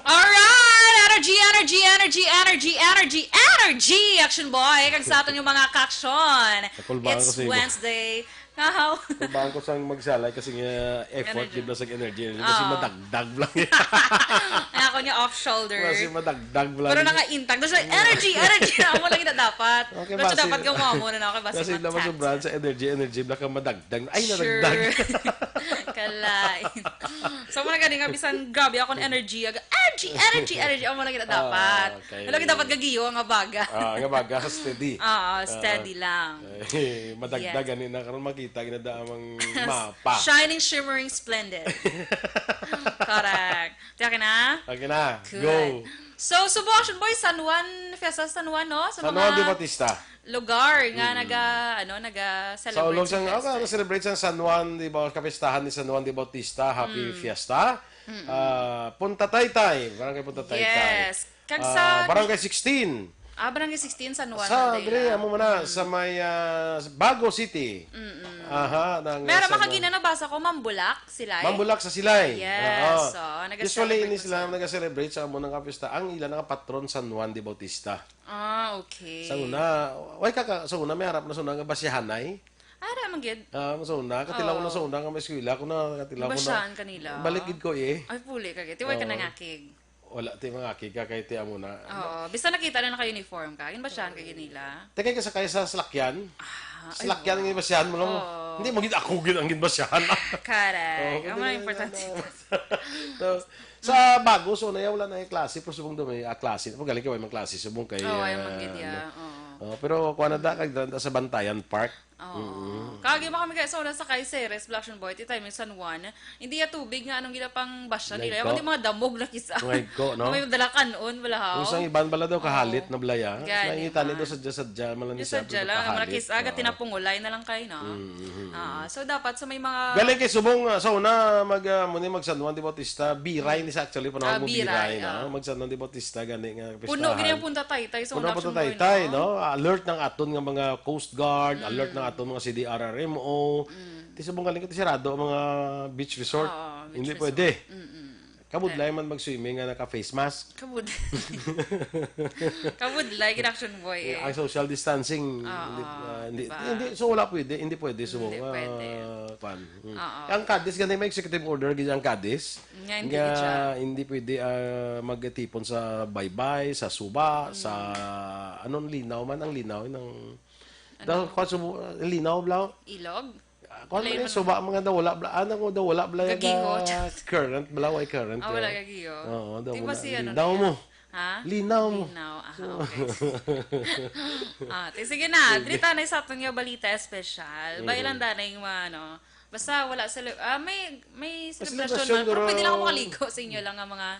Alright! Energy, energy, energy, energy, energy, energy! Action Boy, kag sa aton yung mga kaksyon. Nakulbangan ko It's sa imo. Wednesday. Wow. Kulbangan ko sang magsalay kasi nga effort, Energy. Di ba, sa energy. Kasi Oo. madagdag lang. Ay, ako niya off shoulder. Kasi madagdag lang. Pero naka-intact. Tapos, energy, energy. Amo lang yung dapat. Okay, Pero basi, dapat gumawa muna na ako. Basi kasi naman matat. Sobrang sa energy, energy, baka madagdag. Ay, Sure. nadagdag. Kalain. So, muna gani nga, bisan grabe akong energy. Aga, energy, energy, energy. Amo lang yung dapat. Ah, okay. Lagi dapat gagiyo nga baga. Ah, nga baga, steady. Oo, steady Ah. lang. Eh, madagdag Yes. gani na karon makita ginadaamang mapa. Shining, shimmering, splendid. Correct. Di, okay na? Okay na. Good. Go. So, Subo Action Boy, San Juan, Fiesta San Juan, no? Sa San mga Juan de Bautista. lugar nga Mm. naga, ano, naga-celebrate Sa ulong sa sang, oh, Fiesta. Celebrate sang San Juan, di ba? Kapistahan ni San Juan de Bautista. Happy Mm. Fiesta. Mm-mm. Ah, Punta Taytay, Barangay Punta Taytay. Yes. Kag Ah, sa Barangay sixteen. Ah, Barangay sixteen, San Juan, Sa, Mandela. Dire, amo man na, Mm. sa may, ah, Bago City. Mm-mm. Aha, nang Meron San Juan. Makagina, nabasa ko, Mambulak, Silay. Mambulak sa Silay. Yes, Oo. oo, nag-celebrate Usually, ini po sila sila. Nag-celebrate sa amo nga pista. Ang ila nga patron, San Juan de Bautista. Ah, okay. Sa una, way ka ka, sa una, may harap na sa una nga Basyahanay. Ah, ra man gid. Ah, sa una, katilaw Oo. na sa una nga may eskwela, ako na katilaw ko na. Basyahan kanila. Balik gid ko, eh. Ay, puli ka gid. Tiway ka Oo. nangakig. Wala, ti, mga kika kay ti amo na. Oo, basta nakita na naka-uniform ka, yun ba siya ang kay nila? Te, kay ka sakay sa salakyan? Ah, ay, Salakyan wow. ang ginbasyahan mo lang. Oo. Hindi, magid ako gid ang ginbasyahan. Correct. Oo, Ang mga hindi, importante. hindi, hindi. So, sa Bago, so, na, wala na yung klase, pero subong daw may, ah, klase. Pag galing ka, may mga klase, subong kay, Oo, ay, ah, magid, ano. yeah. Oo. Oh, pero kuha na da, kag da, da sa Bantayan Park. Oo. Mm-mm. Kagi mo kami kay sa una sa kay Ceres, Black Action Boy, ti tayo may San Juan. Hindi ya tubig nga anong gila pang basya nila. Ngayon ko. Hindi mga damog na kisa. Ngayon ko, no? May dala kanon, wala haw. Kung sa iban bala daw, kahalit na bala ya. Gani, nangitani man. Daw sadya-sadya, man lang Yung siya, sadya pero lang, mga kahalit. Kisa, aga Oo. Tinapungulay na lang kayo, no? Mm-hmm. Ah, so dapat sa may mga Galing kay subong, ah, sa una, mag, ah, muna mag San Juan de Bautista, biray ni sa actually, panawag Ah, mo biray, biray, no? ah. Mag San Juan de Bautista, gani nga Puno pistahan. Gini ang Punta Taytay sa Puno una, Punta Action Boy, Taytay, no? No? Alert ng aton nga mga Coast Guard, Mm. alert ng aton mga C D R R M O. Mm. Ti subong galing ko, ti sarado ang mga beach resort. Oo, beach Hindi resort. Pwede. Mm-mm. Kabudlay Correct. Man mag-swimming nga naka-face mask. Kabud-, kabudlay, gid, Action Boy, eh. Ang social distancing, Oo, hindi, ah, hindi, diba? Hindi, so wala pwede, hindi pwede, so, Hindi pwede. Ah, kwan. Mm. Oo. Ang Cadiz, gani may executive order, gid ang Cadiz. Nga, hindi Nga, gid siya. Hindi pwede, ah, magtipon sa baybay, sa suba, Mm. sa, anong linaw man, ang linaw, ng, Ano? Daw, kwan, subo, linaw, bla. Ilog? Ah, kwan Play man mo yung suba, mga daw, wala, bla. Ano ko daw, wala, bla, Gagiho, ga-, just current, bla, way current, Ah, wala eh. Gagiho. Oo, daw, Di ba wala. Si ano Linaw na mo. Ha? Linaw mo. Linaw. Ah, So, okay. Ah, ti-, sige na. Sige. Diri ta na sa aton nga balita espesyal. Mm. Bailan da na yung mga, ano, basta wala sa, ah, may, may May celebration celebration, man. Pero pero pwede lang ako makaligo sa inyo lang nga mga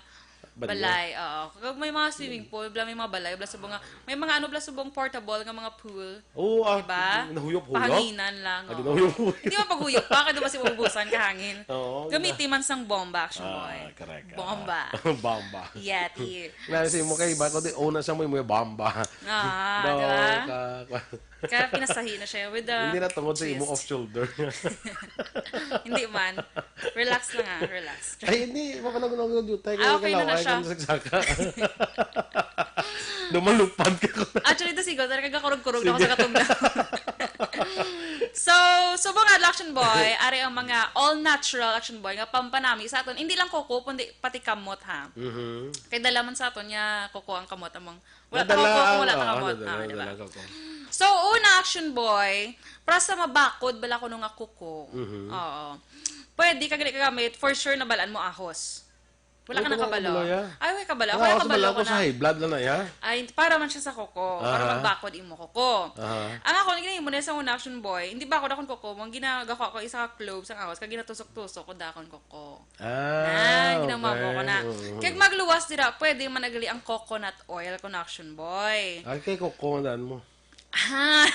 Balay. Balay, oo. Kag may mga swimming pool, bla, may mga balay, bla, subong nga, may mga ano, bla, subong portable nga mga pool. Oo, ah, Diba? nahuyop-huyop. Pahanginan lang, Ah, oo. Ginahuyop-huyop. Hindi man paghuyop pa, kaya diba si ubusan kahangin? Oo, Gamitin man sang bomba, Action Ah, Boy. Correct, ah. Bomba. Bomba. Yeti. Na, si mo kay iba ko, di, una sa mo, yung mga bomba. Ah, Daw, diba? ka-, ka-, Kaya pinasahi na siya with the Hindi na tungod sa imo twist. Off shoulder. Hindi man. Relax lang, ah. Relax. Ay, hindi. Baka nag-, nag-, jutay Ah, kayo okay na na kalawa, siya. Ay, kung nagsaka. Dumalupad ka ko. Actually, ito, sigo, talaga kakurog-kurog na ako Sige. Sa katugnaw. So, subong nga, Action Boy, ari ang mga all-natural, Action Boy, nga pampanami sa aton. Hindi lang kuko, kundi pati kamot, ha. Mhm. Kay dala man sa aton niya, kuko ang kamot, among Wala Nadala ta ko kung wala ang, ta oo, kamot. Nadala, Ah, diba? Nadala ko. So, una, Action Boy, para sa mabakod, bala ko nung ako ko. Mhm. Oo. Pwede ka gali kagamit, for sure, nabalaan mo ahos. Wala ka Wala ka nakabalo. Nakabalo, ya. Ay, wala kabalo. Wala Wala ako sa kabalo bala ko ko sa na. High blood lang na, ya. Ay, para man siya sa kuko. Para Aha. Magbakod imo kuko. Aha. Ang ako, ginahin mo na sa una, Action Boy, hindi ba ako dakon kuko? Ang ginagawa ko, isa ka cloves ang ahos, kag ginatusok-tusok ko dakon kuko. Ah, Ah, ginamabo ko okay. Na. Oo. Kag magluwas dira, pwede man nagali ang coconut oil, Action Boy. Ay, kay coconut mo. Ah.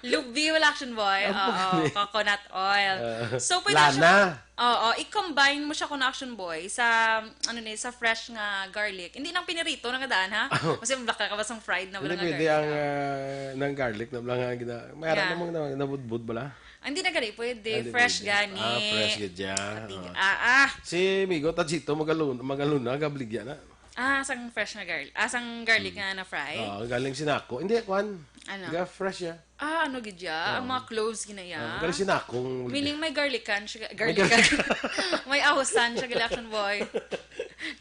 Lubi, wala, Action Boy. Ang Oo, pwede. Coconut oil. Ah, So, pwede siya, lana. Oo, i-combine mo siya, Action Boy, sa, ano ni, sa fresh nga garlic. Hindi nang pinirito na nga daan, ha? Oh. Kasi baka ka ba sang fried na Hindi wala nga pwede garlic, ang, ah. Ah, nang garlic na lang nga gina-, may ara Yeah. Namang na-, nabudbud bala? Ah, hindi na gani pwede. Ah, hindi Fresh pwede. Gani. Ah, fresh gid siya. Ati-, Oo. Ah, ah. Si Migo Tajito, magalun-, magaluna, gabligya na. Ah, sang fresh na garlic. Ah, sang garlic Mm. Nga na-fry? Oo, galing sinako. Hindi, kwan. Ano? Ga fresh siya. Ah, ano gid siya? Oo. Ang mga cloves ginaya? Ah, galing sinakong Meaning may garlican siya, May garlican. Gar- May ahusan siya, gali, Action Boy.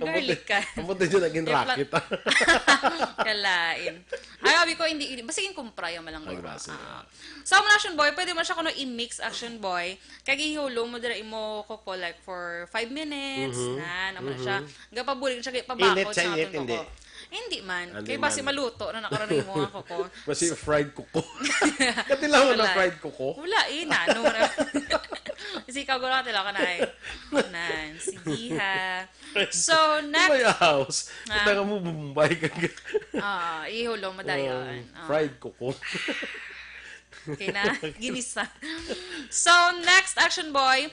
Ang puti, Garlican. Ang puti dyan, naging Yung pla- racket, ah. Kalain. Ay, abi ko, hindi, hindi. Basta yung kumpra, yung malang Ay, guro. Basta, Ah. yeah. So, ang Action Boy, pwede mo siya kuno i-mix, Action Boy. Kag ihulong mo dira imo kuko, like, for five minutes, Mhm. Na, naman na siya. Mhm. Gapabulig siya, kay pabakod Init siya, sa init, atong hindi. Kuko. Hindi man. Hindi Kay basi man. Maluto na nakaroon mo ang kuko. Basi fried kuko. Katilaw na Wala. Fried kuko. Wala eh, nano na. Kasi ikaw, guro, katilaw ka na eh. Nan, sige ha. So, next. May house. Ha? Kita ka mo, Bombay ka. Ah, ihulong mo dayon. Oh, Ah. Fried kuko. Okay na, ginisa. So, next, Action Boy,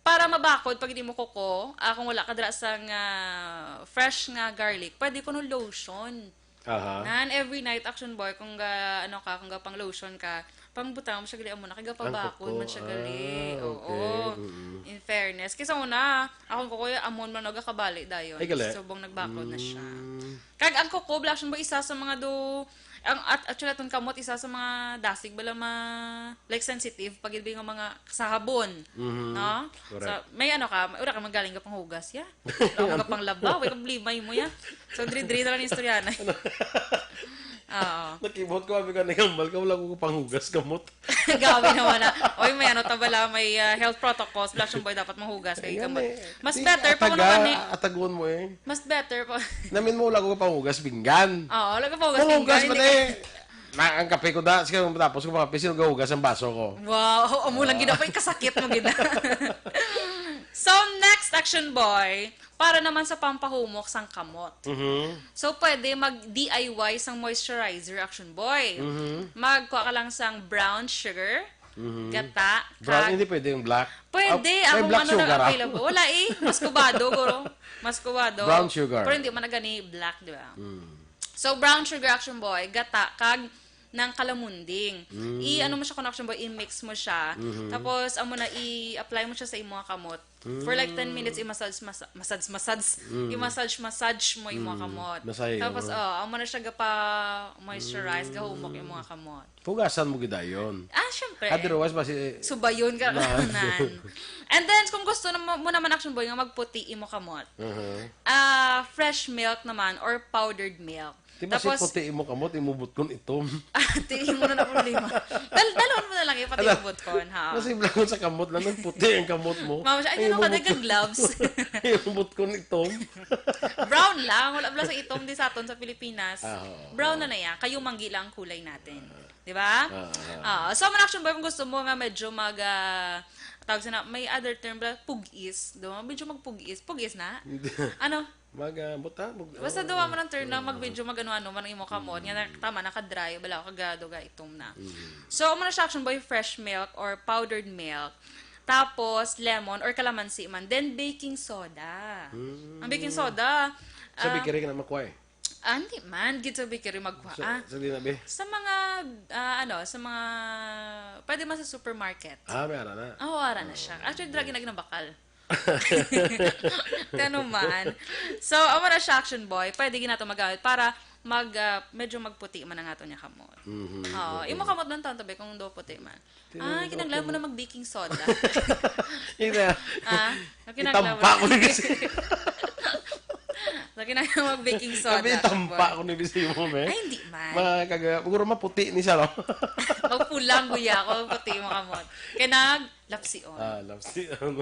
para mabakod pag hindi mo kuko, ah, kung wala ka dira sang, ah, fresh nga garlic, pwede kuno lotion. Aha. Nan, every night, Action Boy, kung ga, ano ka, kung ga pang lotion ka, pang butang mo siya gali, amo na, kay gapabakod Ang kuko. Man siya gali. Ah, Oo. Okay. Mm-mm. In fairness. Kaysa una, akong kuko, amon man nagakabali dayon. Ay, gali. Subong nagbakod na siya. Mm. Kag ang kuko, bala, Action Boy, isa sa mga do, ang at, actually, atong kamot, isa sa mga dasig, bala, ma, like, sensitive, pag ibi nga mga sa habon, Mhm. No? Correct. So, may ano ka, may ura ka magaling ka panghugas, ya? Wala ka pang laba, may problema mo, ya? So, diri-diri na lang yung istorya na. Ano? Oo. Nakibot ko, abi ka, nangambal ka, wala ko panghugas kamot. Gabi naman na. Oy, may ano, tabala, may, ah, health protocols. Bala, Action Boy, dapat mahugas kay Ayan kamot. Eh. Mas Di, better pa kung ataga, naman eh. Ataguan mo eh. Mas better pa. Namin mo, wala ko panghugas pinggan. Oo, wala ka panghugas Panghugas pinggan, man hindi ka eh. Na, ang kape ko da, sige, tapos ko makape, sino gahugas ang baso ko? Wow, amo lang gid ako, ikasakit mo gid. So, next, Action Boy, para naman sa pampahumok sang kamot. Mhm. So, pwede mag D I Y sang moisturizer, Action Boy. Mhm. Magkuha ka lang sang brown sugar, Mhm. gata, Brown, kag hindi pwede yung black. Pwede, Ah, may akong black ano sugar, lang ah. available. Wala eh, muscovado, guro. Muscovado. Brown sugar. Pero hindi man na gani black, di ba? Mm. So, brown sugar, Action Boy, gata, kag ng kalamunding. Mm. I-ano mo siya, Action Boy, i-mix mo siya. Mhm. Tapos, amo na, i-apply mo siya sa imong kamot. For like ten Mm. minutes, i-massage, masa-, massage, massage. Mm. I-massage, massage mo imong Mm. kamot. Masahe, Tapos, oo. oh, amo na siya gapa-moisturize, Mm. gahumok imong kamot. Hugasan mo gid dayon. Ah, syempre. Otherwise, basi Subayon ka Na. kanan. And then, kung gusto na mo, mo naman, Action Boy, nga magputi imo kamot, Uh-huh. ah, fresh milk naman or powdered milk. Di ba si Tapos puti imo kamot, imo butkon itom? Ah, ti, imo na na problema. Dal-, dalhon mo na lang, ipati Ala, yung butkon, ha? Mas iblangon sa kamot lang, nagputi ang kamot mo. Mama siya, "Ay, Ay, ganun imo ka, butkon, nagka-gloves." Imo butkon itom. Brown lang, wala bala sa itom di sa aton sa Pilipinas. Ah, oo, Brown oo. na na yan. Kayo manggi lang ang kulay natin. Ah. Di ba? Ah, ah. Ah, so, man, Action Boy, kung gusto mo nga medyo mag, ah, tawag sa na, may other term bala, pugis. Di ba? Medyo magpugis. Pugis na? Hindi. Ano? Mag, ah, buta, bug-, Basta oh. duwa mo ng term na Mm. mag-, medyo mag-ano-ano man ang imo kamot. Nga na, Mm. tama, naka-dry, bala, kagaduga, itom na. Mm. So, amo na siya, Action Boy, fresh milk or powdered milk. Tapos, lemon or kalamansi man. Then, baking soda. Mm. Ang baking soda, Sa ah, bakery ka na makuha eh? Ah, hindi man. Gid sa bakery magkuha. Sa, Ah, sa di na, be? sa mga, ah, ano, sa mga, pwede man sa supermarket. Ah, may ara na. Oo, ara na siya. Actually, drag na ginabakal. Kano man. So, amo na siya, Action Boy. Pwede gid nato magamit para mag, ah, medyo magputi man ang ato niya kamot. Mhm, Oo, mhm. imo kamot lang tanto, be, kung do puti man. Tinanong Ah, ko kinanglan mo kung na mag-baking soda. Yun na. Ah, kinanglan mo Itampa na. ko ni Bisimo. So, kinanglan mo mag-baking soda, Abi, itampa Action Boy. ko ni Bisimo, be. Ay, hindi man. Mga kaga-, siguro maputi ni siya, no? Magpulang guya ako, puti mo kamot. Kaya nag-, lapsion. Ah, lapsion.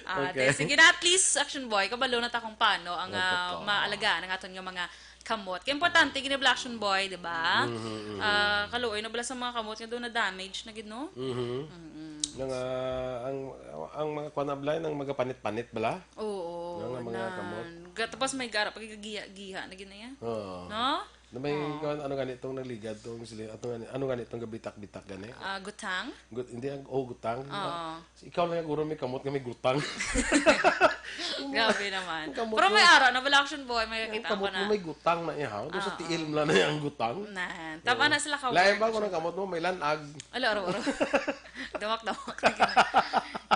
Ah, Okay. te, sige na, at least, Action Boy, kabalo na ta kung paano ang, Ang ah, totoo. maalagaan ang aton nga mga kamot. Kaya importante, gini-, Action Boy, di ba? Mhm, mhm. Ah, kaluoy na bala sa mga kamot nga doon na damage na gid, no? Mhm. Mm-mm. Nga, ang, ang mga kuwan na bala, ang magapanit-panit bala? Oo, Nga, nga mga nan. kamot. Ga-, tapos may gara, pag giha-giha na gid na yan. Oo. No? Na may Oo. kuwan, ano gani itong nagligad, itong sili-, ato gani, ano gani itong gabitak-bitak gani? Ah, gutang? Gut-, hindi, ang, oh, gutang. Oo. Ikaw lang yung guro may kamot nga may gutang. Grabe naman. Ang kamot Pero mo, may ara na bala, Action Boy, may ang kakita kamot ko na. mo may gutang na iya, ha? Doon sa Oo. tiil mo lang na yung gutang. Nan. Tama Oo. na sila ka Lain ba work, kung ang Action kamot mo may lanag? Ala, araw-araw. Damak-damak na gina-,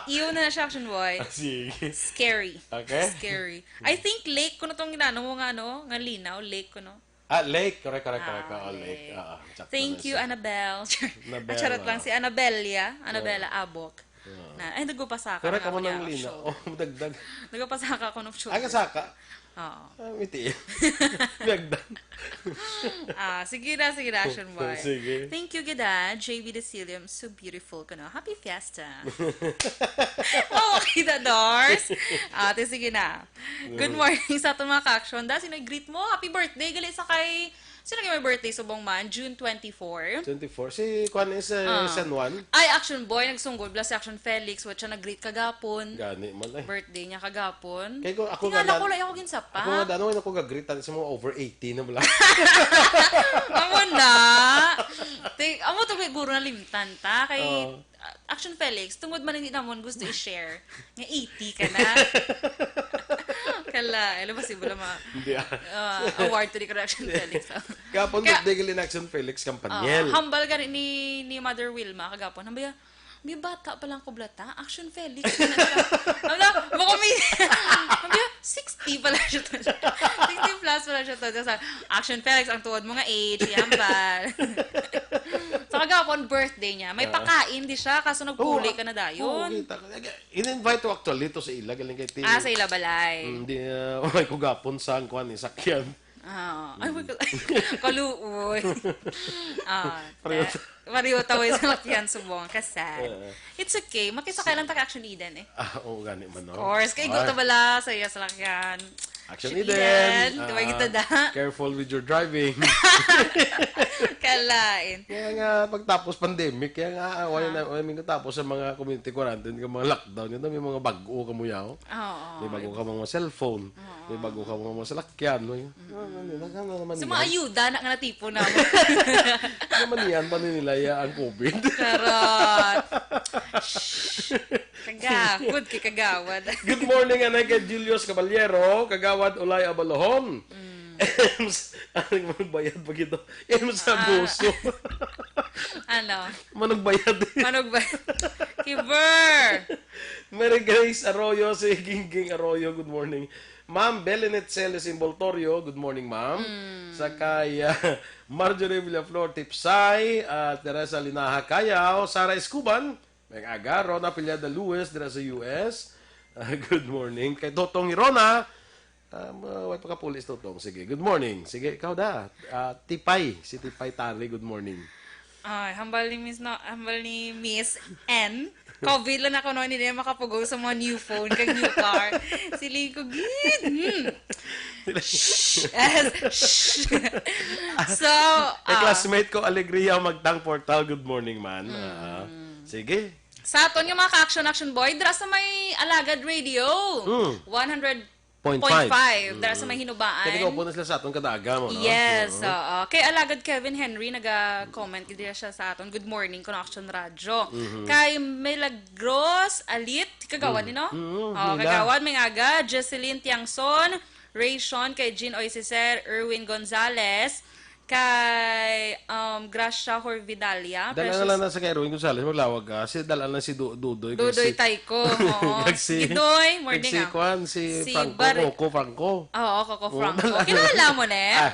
Iyo na na siya, Action Boy. Ah, sige. Scary. Okay. Scary. I think lake ko na tong ginano mo nga, ano, nga linaw, lake ko, no? Ah, lake. Correct, correct, correct. Ah, Oh, lake. lake. Ah, ah, sakto Thank na you, siya. Annabelle. Annabelle, Ah, charot lang. ah. Si Annabelia. Annabella Oo. Abok. Oo. Na, ay, nagpapasaka Correct na ako ng niya, lina. shoulder. Oh, dagdag. Nagpapasaka ako ng shoulder. Ay, kasaka? Oo. Ah, miti. Dagdag. Ah, sige na, sige na, Action Boy. Sige. Thank you, gid, ah, J B Decilium. So beautiful ka, no? Happy Fiesta. Oh, okay na, Dors. Ah, te, sige na. Good Mm. morning sa aton mga ka-action. Da, sino i-greet mo? Happy birthday, gali sa kay, sino kay may birthday subong man? June twenty-four. Twenty-four. Si Kwan is, uh, Ah. San Juan. Ay, Action Boy, nagsunggol bala si Action Felix, wa siya nag-greet kagapon. Gani man, eh. Birthday niya kagapon. Kay ko, ako Tingala nga ko, na-, wala ako ginsapa. ako nga, ano, ako ga-greet, ano, sa mga over eighty na bala. Amo na. Ti-, amo to, siguro nalimtan ta. Kay, Oo. Ah, Action Felix, tungod man hindi namon gusto i-share nga eighty ka na. Kala, alam mo, si Bula ma-, Hindi, ah. ah, award to ni Action Felix, ah. Kapon Kaya, birthday gali ni Action Felix Campaniel. ah, hambal gani ni, ni Mother Wilma, kagapon, hambal niya, "May bata pa lang ko, blata. Action Felix." Ano, baka may, hambal niya, sixty pala siya to. Sixty plus pala siya to. Sa Action Felix, ang tuod mo nga age, hambal. Sa kagapon, birthday niya. May Ah. pakain di siya, kaso nagpuli Oo, ka na dayon. oo, kita ko. In-invite ko actually to sa ila, galing kay ti-, Ah, sa ila balay. Mm, di, ah, may kugapon sa ang kuwan, eh, sakyan. Ah, ay, Mm. wait, kaluoy. Ah, Pareho ta-, pareho ta, way sa sakyan, subong, kasad. Oo. It's okay. Makisakay lang ta ka Action Eden, eh. Ah, oo, gani man, no? Of course, kay Ay. guto bala sa iya sa lakyan. Action Action Eden. Eden. Tuwag Ah, ito da. Careful with your driving. Kalain. Kaya nga, pagtapos pandemic, kaya nga, ah, wala Ah. na, wala may katapos sa mga community quarantine, yung mga lockdown, yun, may mga bago ka mo yaw. Oo. May bago ka mga cellphone. Oo. May bago ka mga salakyan. May, ano, ano, ano, ano naman Sa yan? Mga ayuda na nga natipon namin. Ano naman yan, paninilaya ang COVID? Charot. Shh. Kagawad, kay kagawad. Good morning, anay kay Julius Caballero, Kagawad Ulay Abalohon. Mm. Ems, ano yung magbayad pag ito? Ems Ah. Abuso. Ano? Manugbayad. Manugbayad. Kiber. Mary Grace Arroyo, si Gingging Arroyo, good morning. Ma'am Belinet Celes Imboltorio, good morning, ma'am. Mm. Sa kay, ah, Marjorie Villaflor Tipsay, ah, Teresa Linaha Cayao, Sara Escuban, Meg Aga, Rona Piliada Lewis, dira sa U S. Ah, good morning. Kay Totong Hirona, ah, ma-, way pa kapulis, Totong. Sige, good morning. Sige, ikaw da. Ah, Tipay, si Tipay Tari, good morning. Ay, hambal ni Miss, no, hambal ni Miss N. COVID lang ako, no, hindi na makapugong sa mga new phone, kag new car. Siling ko, gid. Hmm. Shh. Yes. Shh. So, Kay ah, classmate ko, Alegria Magtang Portal, good morning, man. Mm. Ah, sige. Sa aton nga mga ka-action, Action Boy, dira sa may Alagad Radio, Mm. one hundred point five, dira sa may Hinubaan. Kaya ikaw po na sila sa aton kada aga mo, no? Yes, Oo. oo. Kay Alagad Kevin Henry, naga-comment gid siya sa aton. Good morning, Connection Radio. Mhm. Kay Milagros Alit, kagawad Mm. ni, no? Mm, Oo, Mila. Kagawad, may aga, Jocelyn Tiangson, Rayshon, kay Jean Oisicer, Erwin Gonzalez, kay, um, Gracia Horvidalia. Dala na Precious lang na sa kay Erwin Gonzalez, maglawag ka. Si, dala na si Du-, Dudoy, kay Dudoy si Tayko, oo. Kag si, Gidoy, morning, kag si ah. Kwan, si Si Franco, Barre-, Coco Franco. Oo, Coco Oo, Franco. dala na. Kilala mo na eh. Ah.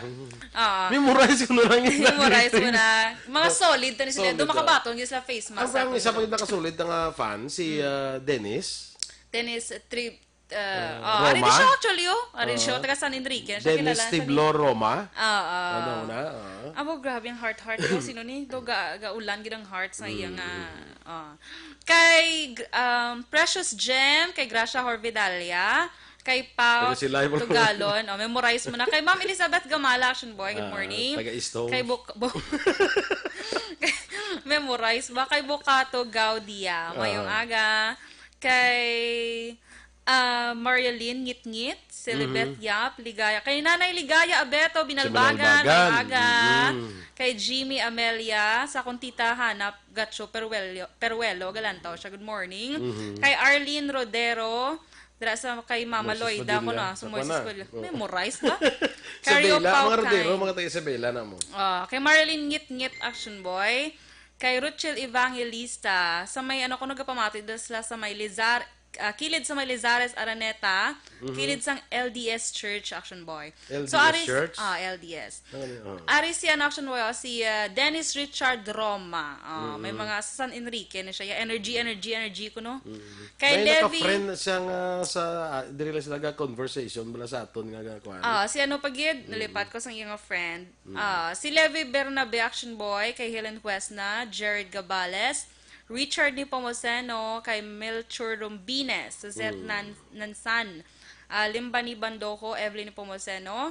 Oo. Memorize ko na lang yun. Memorize mo na. Mga solid to ni sila. Solid, Doon ah. Makabaton yun sa face mask. Ang, ang isa pa yung nakasulid na nga fan, si, Mm. ah, Dennis. Dennis Tri-, Ah, ah, ari Roma? Siya actually, oh. Ari siya, Ah. Taga San Enrique. Siya Dennis kilala sa Tiblo ni- Roma? Ah, ah. Ano na? Ah. Abo, grabe ang heart-heart niyo. Sino ni? Do ga, gaulan gid ang heart sa iya Mm, nga. mm. Ah. Kay, um, Precious Gem, kay Gracia Horvidalia, kay Pao Pero sila yung Tugalon. Oh, memorize mo na. Kay Ma'am Elizabeth Gamala, Action Boy, good Ah, morning. Taga East Home. Kay Buk-, Bu-, memorize ba? Kay Bukato Gaudia, mayong Ah. aga. Kay Ah, Marialyn Ngitngit, Silibet Mhm. Yap, Ligaya. Kay Nanay Ligaya Abeto, Sa Binalbagan, Binalbagan. Aga. Mm. Kay Jimmy Amelia, sa akong tita Hana Gacho Peruelo, Peruelo, Galantaw siya. Good morning. Mhm. Kay Arlene Rodero, dira sa kay Mama Moises Loida, Padilla. ko na, sa Sa Moises Pana. Padilla. Oo. Memorize ba? Kay Rio Isabela, Pau mga Rodero, Kay. Mga taga Isabela na mo. Ah, kay Marilyn Ngitngit, Action Boy. Kay Ruchel Evangelista, sa may ano ko nagapamati, doon sila sa may Lizar-, ah, kilid sa may Lizares Araneta, Mhm. kilid sang L D S Church, Action Boy. So, L D S ari s-, Church? Ah, L D S. Ano yun? Ah. Ari si, ano, Action Boy, oh, si, ah, Dennis Richard Roma. Ah, may Mhm. mga sa San Enrique na siya. Energy, energy, energy ko, no? Mhm. Kay May Levi naka-friend siya nga sa, ah, diri lang sila ga conversation, bala sa aton nga ga kuan. Ah, si ano pa gid, Mhm. nalipat ko sa iyang friend. Mm. Ah, si Levi Bernabe, Action Boy, kay Helen Huesna, Jared Gabales, Richard Nepomuceno, kay Melchor Rombines, Suzette Mm. Nan-, Nansan, ah, Limbani Bandoco, Evelyn Nepomuceno,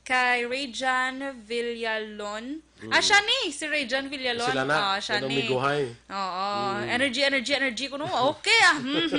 kay Rayjan Villalon. Ah, Mm. siya ni, si Rayjan Villalon. Sila na, Ah, siya ni. Miguhay. Oo. Mm. Energy, energy, energy ko, no? Okay, ah. Hmm.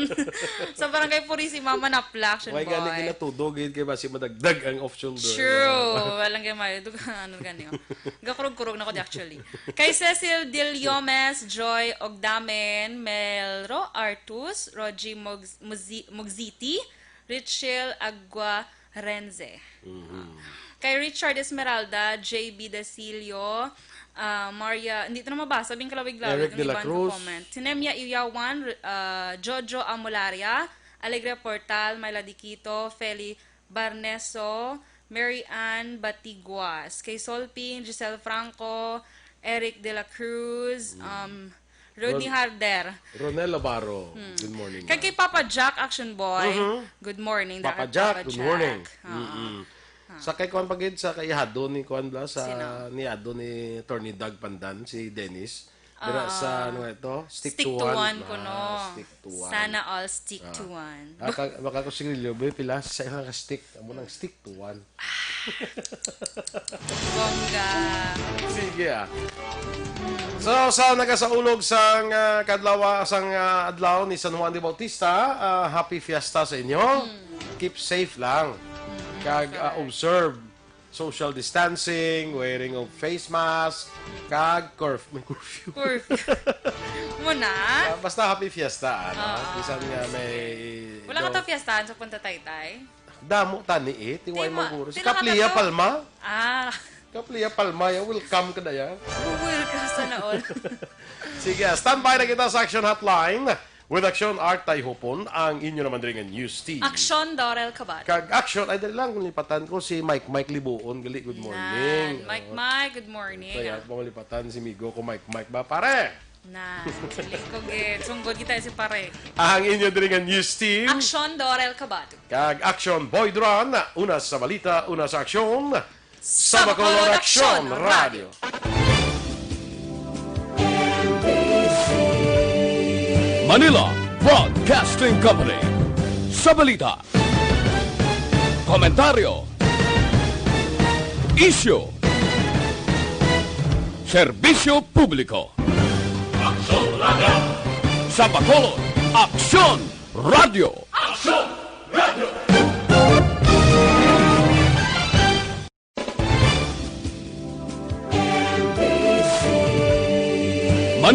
Sa Barangay Purisima, Manapla, Action Way gani Boy. Ginatudo, gid, kay basi madagdag ang option doon. True. Walang kay mayo. Dug-, ano gani, oh. Gakurog-kurog na ko, di, actually. Kay Cecil Dil Yomes, Joy Ogdamen, Melro Artus, Rogie Mugz-, Muzi-, Mugziti, Richel Agua Renze. Mhm. Kay Richard Esmeralda, J B Desilio, ah, Maria, hindi ito na mabasa, bing kalawig-lawig Eric ang de la iban ka Cruz. Comment. Si Nemia Iyawan, ah, Jojo Amolaria, Alegre Portal, Myla Diquito, Feli Barneso, Mary Ann Batiguas, kay Solping, Giselle Franco, Eric de la Cruz, Mm. um, Rodney Ron-, Harder. Ronel Labaro, Hmm. good morning, Kay, ma'am. Kay Papa Jack, Action Boy, Mhm. Good morning, Papa Dakat Jack, Papa good Jack. morning. Oo. Mm-mm. Ah. Sa kay kuan pa gid, sa kay Hado ni kuan bla, sa Sino? Ni Hado ni Attorney Doug Pandan, si Dennis. Dira sa, ano nga ito? Stick to one. Stick to one kuno. Ah, stick to one. Sana all stick to one. Ah, ka, baka ko sigarilyo, be, pila sa ka stick? Amo nang stick to one. Bongga. Sige, ah. So, sa nagasaulog sang ah, kadlawa sang ah, adlaw ni San Juan de Bautista, ah, happy fiesta sa inyo. Keep safe lang. Kag ah, observe social distancing, wearing of face mask, kag curf may curfew. Curfew. Muna? Ah, basta happy fiesta, ano? Ah, bisan nga may Wala ka to fiestahan sa Punta Taytay? Damo tani eh, tiway Di mo ma- guro. Si pila ka Kaplia to? Palma? Ah, Kaplia Palma, ya, welcome ka na ya. Welcome, sana all. Sige, ah, standby na kita sa Action Hotline. With Action Art Tayhopon, ang inyo naman diri nga news team. Action Dorel Kabat. Kag Action, ay dali lang, lipatan ko si Mike Mike Libuon, gali, good morning. Nan, Mike Mike, good morning. Kaya mo lipatan si migo ko Mike Mike ba, pare? Na, dili ko gid. Sunggod kita si pare. Ang inyo diri nga news team. Action Dorel Kabat. Kag Action Boy Duran, una sa balita, una sa aksyon. Sa Bacolod Aksyon Radio. Manila Broadcasting Company. Sa balita, komentaryo, isyu, serbisyo publiko. Aksyon Radio. Sa Bacolod, Aksyon Radio. Aksyon Radio.